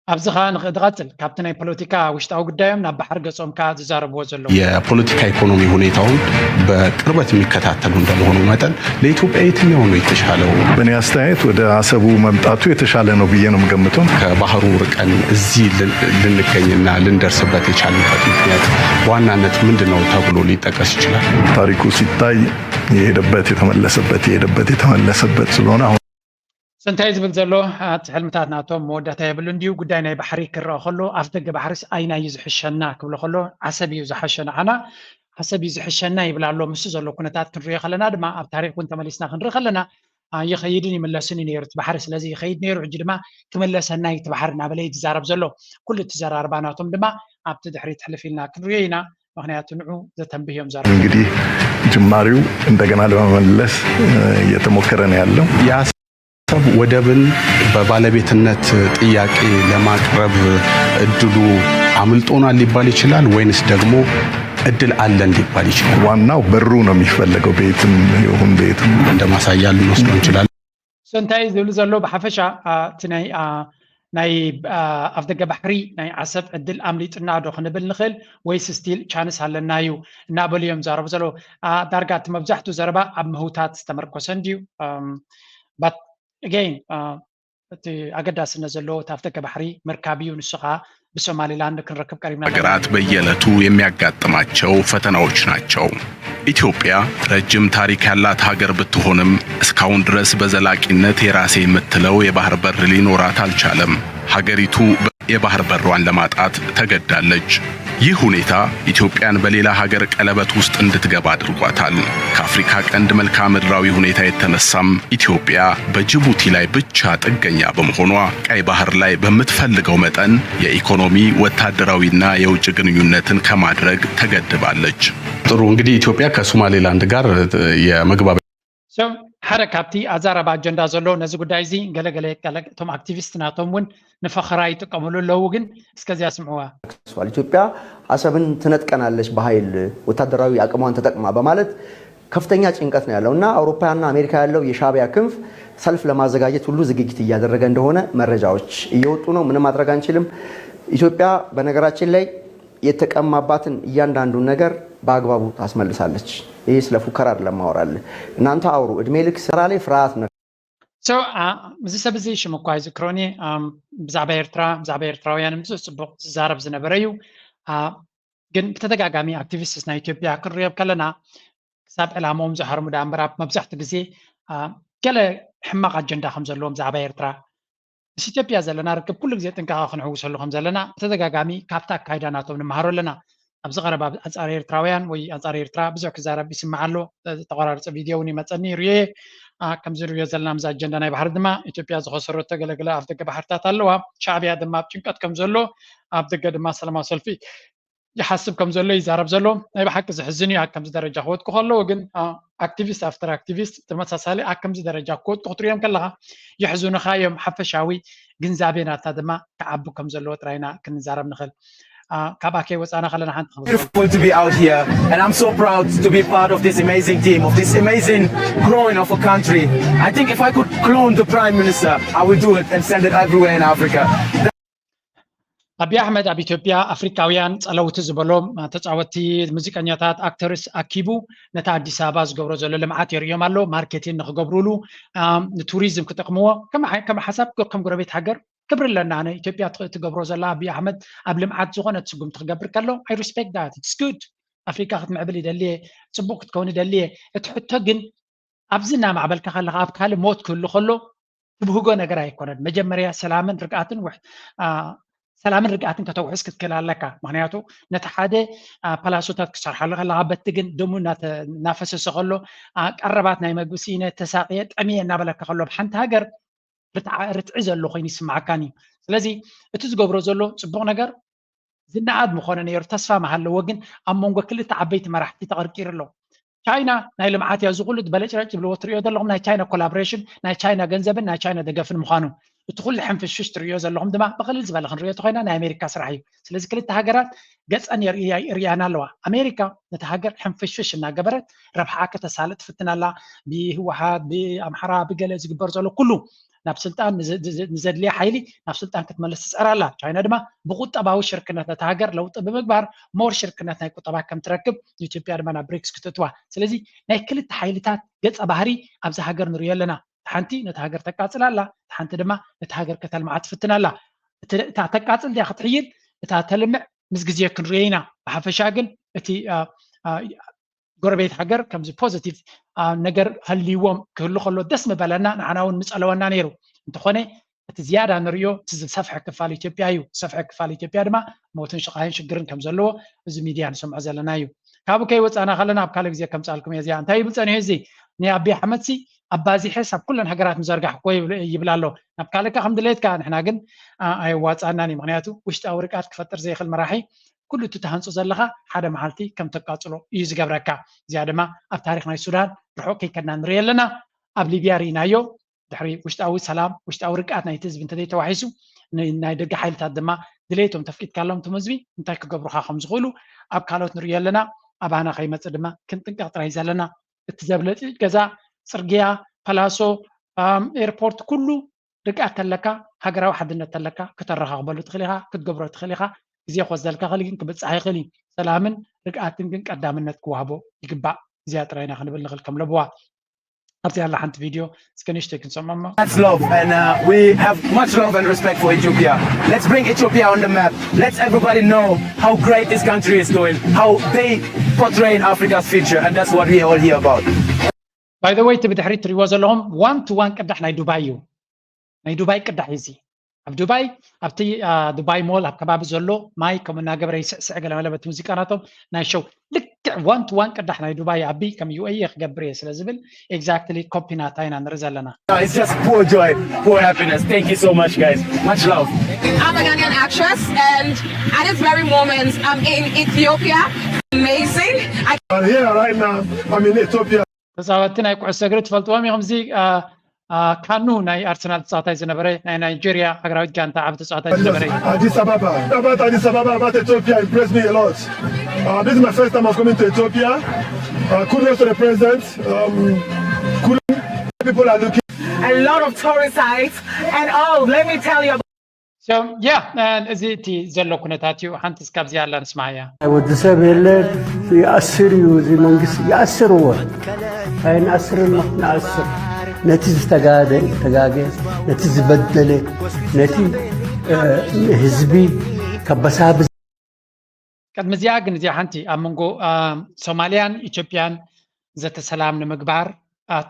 ኣብዚ ኸዓ ንኽእል ዝቐፅል ካብቲ ናይ ፖለቲካ ውሽጣዊ ጉዳዮም ናብ ባሕሪ ገጾም ከዓ ዝዛረብዎ ዘለዉ የፖለቲካ ኢኮኖሚ ሁኔታውን በቅርበት የሚከታተሉ እንደመሆኑ መጠን ለኢትዮጵያ የትኛው ነው የተሻለው? በእኔ አስተያየት ወደ አሰቡ መምጣቱ የተሻለ ነው ብዬ ነው የምገምተው። ከባህሩ ርቀን እዚህ ልንገኝና ልንደርስበት የቻልንበት ምክንያት በዋናነት ምንድን ነው ተብሎ ሊጠቀስ ይችላል? ታሪኩ ሲታይ የሄደበት የተመለሰበት የሄደበት የተመለሰበት ስለሆነ አሁን ስንታይ ዝብል ዘሎ እቲ ሕልምታት ናቶም መወዳእታ የብሉ እንዲዩ ጉዳይ ናይ ባሕሪ ክረአ ከሎ ኣፍ ደገ ባሕሪስ ኣይና እዩ ዝሕሸና ክብሎ ከሎ ዓሰብ እዩ ዝሓሸ ንዓና ዓሰብ እዩ ዝሕሸና ይብል ኣሎ ምስ ዘሎ ኩነታት ክንሪኦ ከለና ድማ ኣብ ታሪክ እውን ተመሊስና ክንርኢ ከለና ይኸይድን ይምለስን እዩ ነይሩ እቲ ባሕሪ ስለዚ ይኸይድ ነይሩ ሕጂ ድማ ክምለሰና እዩ እቲ ባሕሪ እናበለ እዩ ዝዛረብ ዘሎ ኩሉ እቲ ዘራርባ ናቶም ድማ ኣብቲ ድሕሪት ሕልፍ ኢልና ክንሪኦ ኢና ምክንያቱ ንዑ ዘተንብህ እዮም ዘራርባ እንግዲህ ጅማሪው እንደገና ለመመለስ እየተሞከረ ነው ያለው። የአሰብ ወደብን በባለቤትነት ጥያቄ ለማቅረብ እድሉ አምልጦናል ሊባል ይችላል ወይንስ ደግሞ እድል አለን ሊባል ይችላል? ዋናው በሩ ነው የሚፈለገው። ቤትም ይሁን ቤትም እንደ ማሳያ ልንወስደው እንችላለን። እንታይ ዝብል ዘሎ ብሓፈሻ እቲ ናይ ናይ ኣፍደገ ባሕሪ ናይ ዓሰብ ዕድል ኣምሊጥና ዶ ክንብል ንኽእል ወይስ ስቲል ቻንስ ኣለና እዩ እናበሉ እዮም ዛረቡ ዘለዉ ዳርጋ እቲ መብዛሕትኡ ዘረባ ኣብ ምህውታት ዝተመርኮሰ እንድዩ በት ገይን እቲ ኣገዳስነት ዘለዎ እቲ ኣፍደገ ባሕሪ ምርካብ እዩ ንሱ ከዓ ብሶማሊላንድ ክንረክብ ቀሪብና ሀገራት በየዕለቱ የሚያጋጥማቸው ፈተናዎች ናቸው። ኢትዮጵያ ረጅም ታሪክ ያላት ሀገር ብትሆንም እስካሁን ድረስ በዘላቂነት የራሴ የምትለው የባህር በር ሊኖራት አልቻለም። ሀገሪቱ የባህር በሯን ለማጣት ተገድዳለች። ይህ ሁኔታ ኢትዮጵያን በሌላ ሀገር ቀለበት ውስጥ እንድትገባ አድርጓታል። ከአፍሪካ ቀንድ መልክዓ ምድራዊ ሁኔታ የተነሳም ኢትዮጵያ በጅቡቲ ላይ ብቻ ጥገኛ በመሆኗ ቀይ ባህር ላይ በምትፈልገው መጠን የኢኮኖሚ፣ ወታደራዊና የውጭ ግንኙነትን ከማድረግ ተገድባለች። ጥሩ እንግዲህ ኢትዮጵያ ከሶማሌላንድ ጋር የመግባቢያ ሓደ ካብቲ ኣዛረባ ኣጀንዳ ዘሎ ነዚ ጉዳይ እዚ ገለገለ እቶም ኣክቲቪስት ናቶም እውን ንፈኸራ ይጥቀምሉ ኣለዉ ግን እስከዚያ ስምዕዋ ኢትዮጵያ አሰብን ትነጥቀናለች በኃይል ወታደራዊ አቅሟን ተጠቅማ በማለት ከፍተኛ ጭንቀት ነው ያለው እና አውሮፓና አሜሪካ ያለው የሻቢያ ክንፍ ሰልፍ ለማዘጋጀት ሁሉ ዝግጅት እያደረገ እንደሆነ መረጃዎች እየወጡ ነው። ምንም ማድረግ አንችልም። ኢትዮጵያ በነገራችን ላይ የተቀማባትን እያንዳንዱን ነገር በአግባቡ ታስመልሳለች። ይህ ስለ ፉከራ አይደለም ማወራልህ። እናንተ አውሩ። እድሜ ልክ ስራ ላይ ፍርሃት ነው። So እዚ ሰብ እዚ ሽም እኳ ይዝክሮኒ፣ ብዛዕባ ኤርትራ፣ ብዛዕባ ኤርትራውያን ብዙሕ ጽቡቕ ዝዛረብ ዝነበረ እዩ። ግን ብተደጋጋሚ ኣክቲቪስትስ ናይ ኢትዮጵያ ክንሪኦም ከለና ክሳብ ዕላምኦም ዝሃርሙ ደኣ እምበር፣ ኣብ መብዛሕትኡ ግዜ ገለ ሕማቕ ኣጀንዳ ከም ዘለዎም ብዛዕባ ኤርትራ፣ ምስ ኢትዮጵያ ዘለና ርክብ ኩሉ ግዜ ጥንቃቐ ክንሕውሰሉ ከም ዘለና ብተደጋጋሚ ካብቲ ኣካይዳ ናቶም ንምሃሮ ኣለና። ኣብዚ ቀረባ ኣንጻር ኤርትራውያን ወይ ኣንጻር ኤርትራ ብዙሕ ክዛረብ ይስማዕ ኣሎ። ዝተቆራረጸ ቪድዮ እውን ይመጸኒ፣ ይርእዮ እየ። ከምዚ ንሪኦ ዘለና ምስዚ ኣጀንዳ ናይ ባሕሪ ድማ ኢትዮጵያ ዝኸሰረቶ ገለገለ ኣፍ ደገ ባሕርታት ኣለዋ። ሻዕብያ ድማ ኣብ ጭንቀት ከም ዘሎ፣ ኣብ ደገ ድማ ሰላማዊ ሰልፊ ይሓስብ ከም ዘሎ ይዛረብ ዘሎ። ናይ ብሓቂ ዘሕዝን እዩ። ኣብ ከምዚ ደረጃ ክወድቁ ከለዉ ግን ኣክቲቪስት ኣፍተር ኣክቲቪስት ተመሳሳሊ ኣብ ከምዚ ደረጃ ክወድቁ ክትሪኦም ከለኻ የሕዝኑኻ እዮም። ሓፈሻዊ ግንዛቤ ናትና ድማ ክዓቢ ከም ዘለዎ ጥራይና ክንዛረብ ንኽእል። ካብ ኣከይ ወፃና ከለና ሓንቲ ክብል Beautiful to be out here, and I'm so proud to be part of this amazing team, of this amazing growing of a country. I think if I could clone the Prime Minister, I would do it and send it everywhere in Africa. ኣብይ ኣሕመድ ኣብ ኢትዮጵያ ኣፍሪካውያን ጸለውቲ ዝበሎም ተጻወትቲ፣ ሙዚቀኛታት፣ ኣክተርስ ኣኪቡ ነቲ ኣዲስ ኣበባ ዝገብሮ ዘሎ ልምዓት የርእዮም ኣሎ። ማርኬቲንግ ንክገብሩሉ፣ ንቱሪዝም ክጠቕምዎ ከም ሓሳብ ከም ጎረቤት ሃገር ክብሪ ኣለና። ኣነ ኢትዮጵያ ትገብሮ ዘላ ኣብይ ኣሕመድ ኣብ ልምዓት ዝኾነ ስጉምቲ ክገብር ከሎ I respect that, it's good። ኣፍሪካ ክትምዕብል ይደልየ፣ ጽቡቕ ክትከውን ይደልየ። እቲ ሕቶ ግን ኣብዚ እናማዕበልካ ከለካ ኣብ ካልእ ሞት ክህሉ ከሎ ትብህጎ ነገር ኣይኮነን። መጀመርያ ሰላምን ርግኣትን ሰላምን ርግኣትን ከተውሕስ ክትክእል ኣለካ። ምክንያቱ ነቲ ሓደ ፓላሶታት ክሰርሓሉ ከለካ በቲ ግን ደሙ እናፈሰሰ ከሎ ቀረባት ናይ መግቢ ስኢነ ተሳቅየ ጠምየ እናበለካ ከሎ ብሓንቲ ሃገር ርትዒ ዘሎ ኮይኑ ይስማዓካን እዩ። ስለዚ እቲ ዝገብሮ ዘሎ ፅቡቅ ነገር ዝነኣድ ምኾነ ነይሩ፣ ተስፋ ምሃለዎ፣ ግን ኣብ መንጎ ክልተ ዓበይቲ መራሕቲ ተቐርቂሩ ኣሎ። ቻይና ናይ ልምዓት እያ፣ እዚ ኩሉ በለጭረጭ ዝብልዎ ትሪኦ ዘለኹም ናይ ቻይና ኮላቦሬሽን፣ ናይ ቻይና ገንዘብን ናይ ቻይና ደገፍን ምዃኑ እቲ ኩሉ ሕንፍሽፍሽ ትሪኦ ዘለኹም ድማ ብቐልል ዝበለ ክንሪኦ ተኾይና ናይ ኣሜሪካ ስራሕ እዩ። ስለዚ ክልተ ሃገራት ገፀን የርእያና ኣለዋ። ኣሜሪካ ነቲ ሃገር ሕንፍሽፍሽ እናገበረት ረብሓ ከተሳልጥ ትፍትን ኣላ። ብህወሓት ብኣምሓራ ብገለ ዝግበር ዘሎ ኩሉ ናብ ስልጣን ንዘድልያ ሓይሊ ናብ ስልጣን ክትመልስ ትፅዕር ኣላ። ቻይና ድማ ብቁጠባዊ ሽርክነት ነታ ሃገር ለውጢ ብምግባር ሞር ሽርክነት ናይ ቁጠባ ከም ትረክብ ንኢትዮጵያ ድማ ናብ ብሪክስ ክትእትዋ። ስለዚ ናይ ክልተ ሓይልታት ገፀ ባህሪ ኣብዚ ሃገር ንሪኦ ኣለና። ሓንቲ ነታ ሃገር ተቃፅል ኣላ፣ ሓንቲ ድማ ነታ ሃገር ከተልምዓ ትፍትን ኣላ። እታ ተቃፅል ድያ ክትሕይል፣ እታ ተልምዕ ምስ ግዜ ክንሪኦ ኢና። ብሓፈሻ ግን እቲ ጎረቤት ሃገር ከምዚ ፖዚቲቭ ነገር ሃልይዎም ክህሉ ከሎ ደስ ምበለና፣ ንዓና እውን ምጸለወና ነይሩ። እንተኾነ እቲ ዝያዳ ንሪኦ እቲ ዝሰፍሐ ክፋል ኢትዮጵያ እዩ። ዝሰፍሐ ክፋል ኢትዮጵያ ድማ ሞትን ሽቓይን ሽግርን ከም ዘለዎ እዚ ሚድያ ንሰምዖ ዘለና እዩ። ካብኡ ከይወፃና ከለና ኣብ ካልእ ግዜ ከምፅኣልኩም እየ። እዚኣ እንታይ ይብል ፀኒሑ እዚ ናይ ኣቢይ ኣሕመድ ሲ ኣባዚሐስ ኣብ ኩለን ሃገራት ምዘርጋሕኩዎ ይብል ኣሎ። ናብ ካልእካ ከም ድሌትካ ንሕና ግን ኣየዋፃናን እዩ። ምክንያቱ ውሽጣዊ ርቃት ክፈጥር ዘይኽእል መራሒ ኩሉ እቲ ትሃንፆ ዘለኻ ሓደ መዓልቲ ከም ተቃፅሎ እዩ ዝገብረካ። እዚኣ ድማ ኣብ ታሪክ ናይ ሱዳን ርሑቕ ከይከድና ንርኢ ኣለና። ኣብ ሊብያ ርኢናዮ። ድሕሪ ውሽጣዊ ሰላም ውሽጣዊ ርቃት ናይቲ ህዝቢ እንተዘይተዋሒሱ ናይ ደገ ሓይልታት ድማ ድሌቶም ተፍቂድካሎም እቶም ህዝቢ እንታይ ክገብሩካ ከም ዝኽእሉ ኣብ ካልኦት ንርኢ ኣለና። ኣባና ከይመፅእ ድማ ክንጥንቀቕ ጥራይ ዘለና። እቲ ዘብለጭ ገዛ፣ ፅርግያ፣ ፓላሶ፣ ኤርፖርት ኩሉ ርግኣት ተለካ ሃገራዊ ሓድነት ተለካ ከተረኻኽበሉ ትኽእል ኢኻ፣ ክትገብሮ ትኽእል ኢኻ። ግዜ ክወስደልካ ይኽእል ግን ክብፃሕ ይኽእል እዩ። ሰላምን ርግኣትን ግን ቀዳምነት ክወሃቦ ይግባእ። እዚኣ ጥራይ ኢና ክንብል ንኽእል ከም ለብዋ። ኣብዚ ያለ ሓንቲ ቪድዮ እስከ ንእሽተይ ክንሰምዖ እሞ። That's love, and uh, we have much love and respect for Ethiopia. Let's bring Ethiopia on the map. Let's everybody know how great this country is doing, how they portray in Africa's future, and that's what we are all here about. By the way, እቲ ብድሕሪት ትሪእዎ ዘለኹም ዋን ቱ ዋን ቅዳሕ ናይ ዱባይ እዩ። ናይ ዱባይ ቅዳሕ እዩ እዚ። ኣብ ዱባይ ኣብቲ ዱባይ ሞል ኣብ ከባቢ ዘሎ ማይ ከምኡ እናገበረ ይስዕስዕ ገለመለ በቲ ሙዚቃ ናቶም ናይ ሾው ልክዕ ዋን ቱ ዋን ቅዳሕ ናይ ዱባይ ኣቢ ከም ዩ ኤ ኢ ክገብር እየ ስለ ዝብል ኤግዛክትሊ ኮፒ ናታ ኢና ንርኢ ዘለና። It's just pure joy, pure happiness. Thank you so much, guys. Much love. I'm a Ghanaian actress and at this very moment I'm in Ethiopia. Amazing. I But here right now, I'm in Ethiopia. ተፃወትቲ ናይ ኩዕሶ እግሪ ትፈልጥዎም ኢኹም። እዚ ካኑ ናይ ኣርሰናል ተፃዋታይ ዝነበረ ናይ ናይጄሪያ ሃገራዊት ጋንታ ዓቢ ተፃዋታይ ዝነበረ እዩ። Addis Ababa. About Addis Ababa, about Ethiopia impressed me a lot. Uh, this is my first time of coming to Ethiopia. Uh, kudos to the president. Um, kudos. People are looking. A lot of tourist sites and oh, let me tell you. So yeah, እዚ እቲ ዘሎ ኩነታት እዩ። ሓንቲ እስካብዚ ኣላ ንስማያ። ወዲ ሰብ የለ ይኣስር እዩ። እዚ መንግስቲ ይኣስርዎ ኣይንኣስርን ንኣስር ነቲ ዝተጋደ ተጋገ፣ ነቲ ዝበደለ፣ ነቲ ህዝቢ ከበሳብ። ቅድሚ እዚኣ ግን እዚኣ ሓንቲ ኣብ መንጎ ሶማልያን ኢትዮጵያን ዘተ ሰላም ንምግባር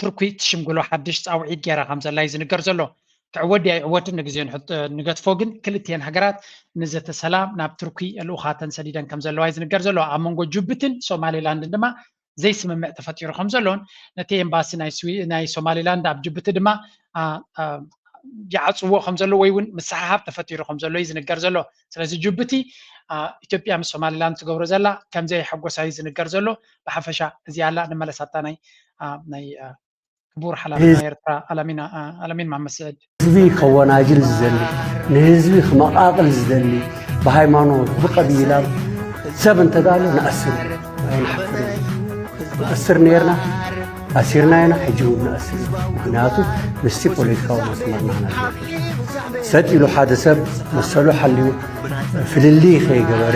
ቱርኪ ትሽምግሎ ሓድሽ ፃውዒት ገይራ ከም ዘላ እዩ ዝንገር ዘሎ። ትዕወት ድያ ይዕወትን ንግዜኡ ንገድፎ፣ ግን ክልቲኤን ሃገራት ንዘተ ሰላም ናብ ቱርኪ ልኡኻተን ሰዲደን ከም ዘለዋ እዩ ዝንገር ዘሎ። ኣብ መንጎ ጅቡትን ሶማሌላንድን ድማ ዘይስምምዕ ተፈጢሩ ከም ዘሎን ነቲ ኤምባሲ ናይ ሶማሌላንድ ኣብ ጅቡቲ ድማ ይዓፅዎ ከም ዘሎ ወይ እውን ምስሕሓብ ተፈጢሩ ከም ዘሎ እዩ ዝንገር ዘሎ። ስለዚ ጅቡቲ ኢትዮጵያ ምስ ሶማሌላንድ ትገብሮ ዘላ ከም ዘየሐጎሳ እዩ ዝንገር ዘሎ። ብሓፈሻ እዚኣ ኣላ። ንመለስ ኣብታ ናይ ናይ ክቡር ሓላፊ ናይ ኤርትራ ኣለሚን መሓመድ ስዕድ። ህዝቢ ከወናጅል ዝደሊ፣ ንህዝቢ ክመቓቕል ዝደሊ፣ ብሃይማኖት ብቐቢላ ሰብ እንተዳሎ ንኣስር ኣይንሓፍር። ንኣስር ነርና፣ ኣሲርና ኢና፣ ሕጂ እውን ንኣስር። ምክንያቱ ምስቲ ፖለቲካዊ መስመርና ናት። ሰጥ ኢሉ ሓደ ሰብ መሰሉ ሓልዩ ፍልልይ ከይገበረ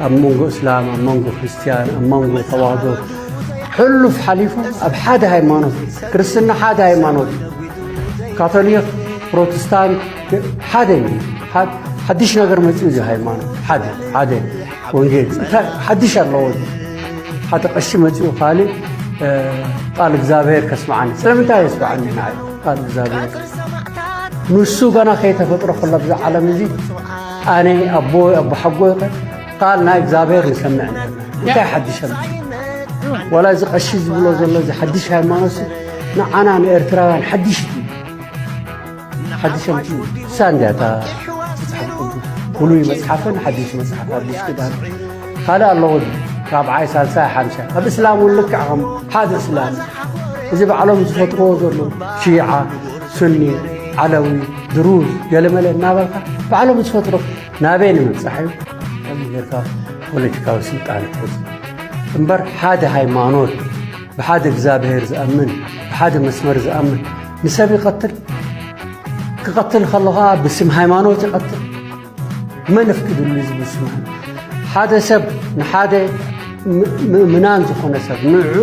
ኣብ መንጎ እስላም፣ ኣብ መንጎ ክርስትያን፣ ኣብ መንጎ ተዋህዶ ሕሉፍ ሓሊፉ ኣብ ሓደ ሃይማኖት፣ ክርስትና ሓደ ሃይማኖት፣ ካቶሊክ፣ ፕሮቴስታንት ሓደ፣ ሓድሽ ነገር መፅኡ እዚ ሃይማኖት ሓደ ሓደ ወንጌል ሓድሽ ኣለዎ። ሓደ ቀሺ መፅኡ ካልእ ቃል እግዚኣብሔር ከስምዓኒ፣ ስለምንታይ የስምዓኒ ንዓይ ቃል እግዚኣብሔር? ንሱ ገና ከይተፈጥሮ ከሎ ኣብዚ ዓለም እዚ ኣነ ኣቦ ኣቦ ሓጎ ቃል ናይ እግዚኣብሔር ንሰምዕ ነበርና። እንታይ ሓድሽ ኣሎ? ዋላ እዚ ቀሺ ዝብሎ ዘሎ እዚ ሓድሽ ሃይማኖት ንዓና ንኤርትራውያን ሓድሽ እዩ። ሓድሽ ኣምፅኡ እሳ እንዲያ እታ መፅሓፍ ቅዱስ ብሉይ መፅሓፍን ሓድሽ መፅሓፍ ኣዲስ ኪዳን ካልእ ኣለዎ። ራብዓይ ሳልሳይ ሓምሻይ ኣብ እስላም እውን ልክዕ ከም ሓደ እስላም እዚ ባዕሎም ዝፈጥርዎ ዘሎ ሺዓ፣ ሱኒ፣ ዓለዊ፣ ድሩዝ ገለመለ እናበልካ ባዕሎም ዝፈጥሮ ናበይ ንምብፃሕ እዩ? ከምዚ ጌርካ ፖለቲካዊ ስልጣን ትሕዝ እምበር ሓደ ሃይማኖት ብሓደ እግዚኣብሔር ዝኣምን ብሓደ መስመር ዝኣምን ንሰብ ይቐትል። ክቐትል ከሎ ኸዓ ብስም ሃይማኖት ይቐትል። መን ኣፍቂድሉ እዚ ብስም? ሓደ ሰብ ንሓደ ምእምናን ዝኾነ ሰብ ንዕኡ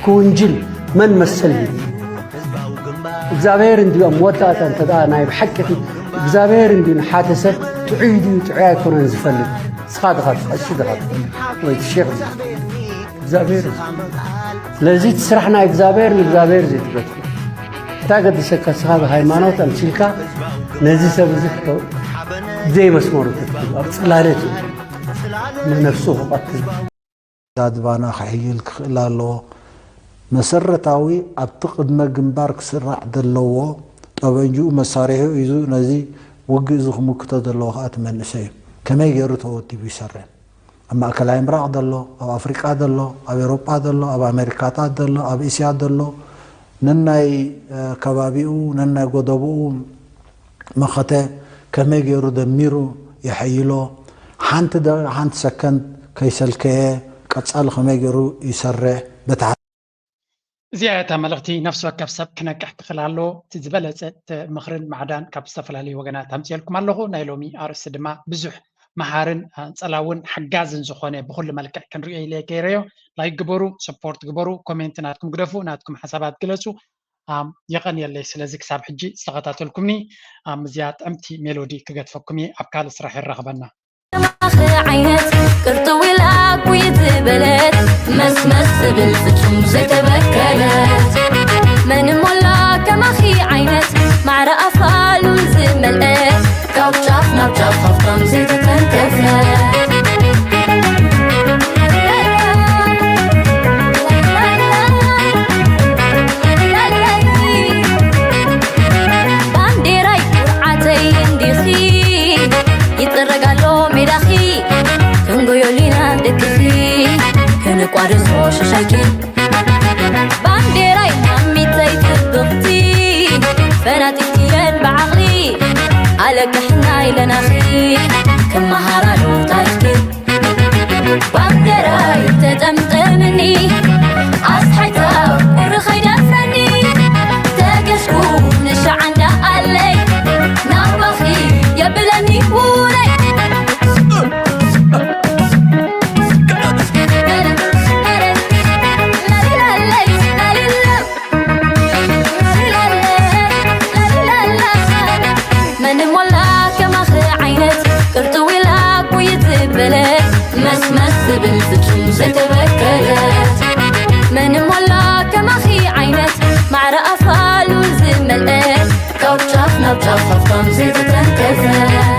ክውንጅል መን መሰል ሂቡ? እግዚኣብሔር እንድዩ ኣብ መወዳእታ እንተ ደኣ ናይ ብሓቂ እግዚኣብሔር እንድዩ ንሓደ ሰብ ጥዑይ ድዩ ጥዑይ ኣይኮነን ዝፈልጥ። ንስኻ ድኻ እቲ ቀሺ ድኻ ትፈልጥ ወይ እቲ ሼኽ ድዩ? እግዚኣብሔር እዩ። ስለዚ እቲ ስራሕ ናይ እግዚኣብሔር ንእግዚኣብሔር ዘይትገድፎ እንታይ ገድሰካ? ንስኻ ብሃይማኖት ኣምሲልካ ነዚ ሰብ እዚ ዘይመስመሩ ክትክብ ኣብ ጽላለት እዩ ንነፍሱ ክቐትል። ዳድባና ክሕይል ክኽእል ኣለዎ። መሰረታዊ ኣብቲ ቅድመ ግንባር ክስራዕ ዘለዎ ጠበንጅኡ መሳሪሑ ሒዙ ነዚ ውግእ እዚ ክምክቶ ዘለዎ ከዓ እቲ መንእሰይ እዩ። ከመይ ገይሩ ተወዲቡ ይሰርሕ? ኣብ ማእከላይ ምብራቕ ዘሎ፣ ኣብ ኣፍሪቃ ዘሎ፣ ኣብ ኤውሮጳ ዘሎ፣ ኣብ ኣሜሪካታት ዘሎ፣ ኣብ እስያ ዘሎ ነናይ ከባቢኡ ነናይ ጎደብኡ መኸተ ከመይ ገይሩ ደሚሩ የሐይሎ፣ ሓንቲ ደ ሓንቲ ሰከንድ ከይሰልከየ ቀጻሊ ከመይ ገይሩ ይሰርሕ በቲ እዚኣ እታ መልእኽቲ ነፍሲ ወከፍ ሰብ ክነቅሕ ክኽእል ኣለዎ። እቲ ዝበለጸ ምኽርን ማዕዳን ካብ ዝተፈላለዩ ወገናት ኣምፅኤልኩም ኣለኹ። ናይ ሎሚ ኣርእስቲ ድማ ብዙሕ መሃርን ኣንጸላውን ሓጋዝን ዝኾነ ብኹሉ መልክዕ ክንሪኦ ኢለ ገይረዮ። ላይክ ግበሩ፣ ሰፖርት ግበሩ፣ ኮሜንት ናትኩም ግደፉ፣ ናትኩም ሓሳባት ግለጹ። ኣም፣ የቐንየለይ ስለዚ ክሳብ ሕጂ ዝተኸታተልኩምኒ። ኣም፣ እዚኣ ጥዕምቲ ሜሎዲ ክገድፈኩም እየ። ኣብ ካልእ ስራሕ የራኽበና። ከማኺ ዓይነት ቅርጥው ኢላ ኩይ ዝበለት መስመስ ትብል ፍጹም ዘይተበከለት መን እሞ ኣላ ከማኺ ዓይነት ማዕረ ኣፋሉን ዝመልአ ካብ ጫፍ ናብ ጫፍ ሃብታም ዘይተተንከፈ ባንዴራይ ኩርዓተይ እንዲኺ ይጥረግ ኣሎ ሜዳኺ ክንጎዮ ሊና ደቅኺ ክንቋደሶ ሽሻይኪ ባንዴራይ ማሚተይ ጽብቕቲ ፈናጢትየን ብዓቕሊ ኣለቅሕና ኢለናኺ ክመሃራሉ ታሪኽኪ ባንዴራይ ተጠምጠምኒ ኣስሓይታ ቁሪ ኸይደፍረኒ ተገሽኩ ንሻዕ እንዳ ኣለይ ናባኺ የብለኒ ውረይ መስመስ ትብል ፍጹም ዘይተበከለት። መን እሞ ኣላ ከማኺ ዓይነት ማዕረ ኣፋሉ ዝመልአት? ካብ ጫፍ ናብ ጫፍ ሃፍታም ዘይተተንከፈት።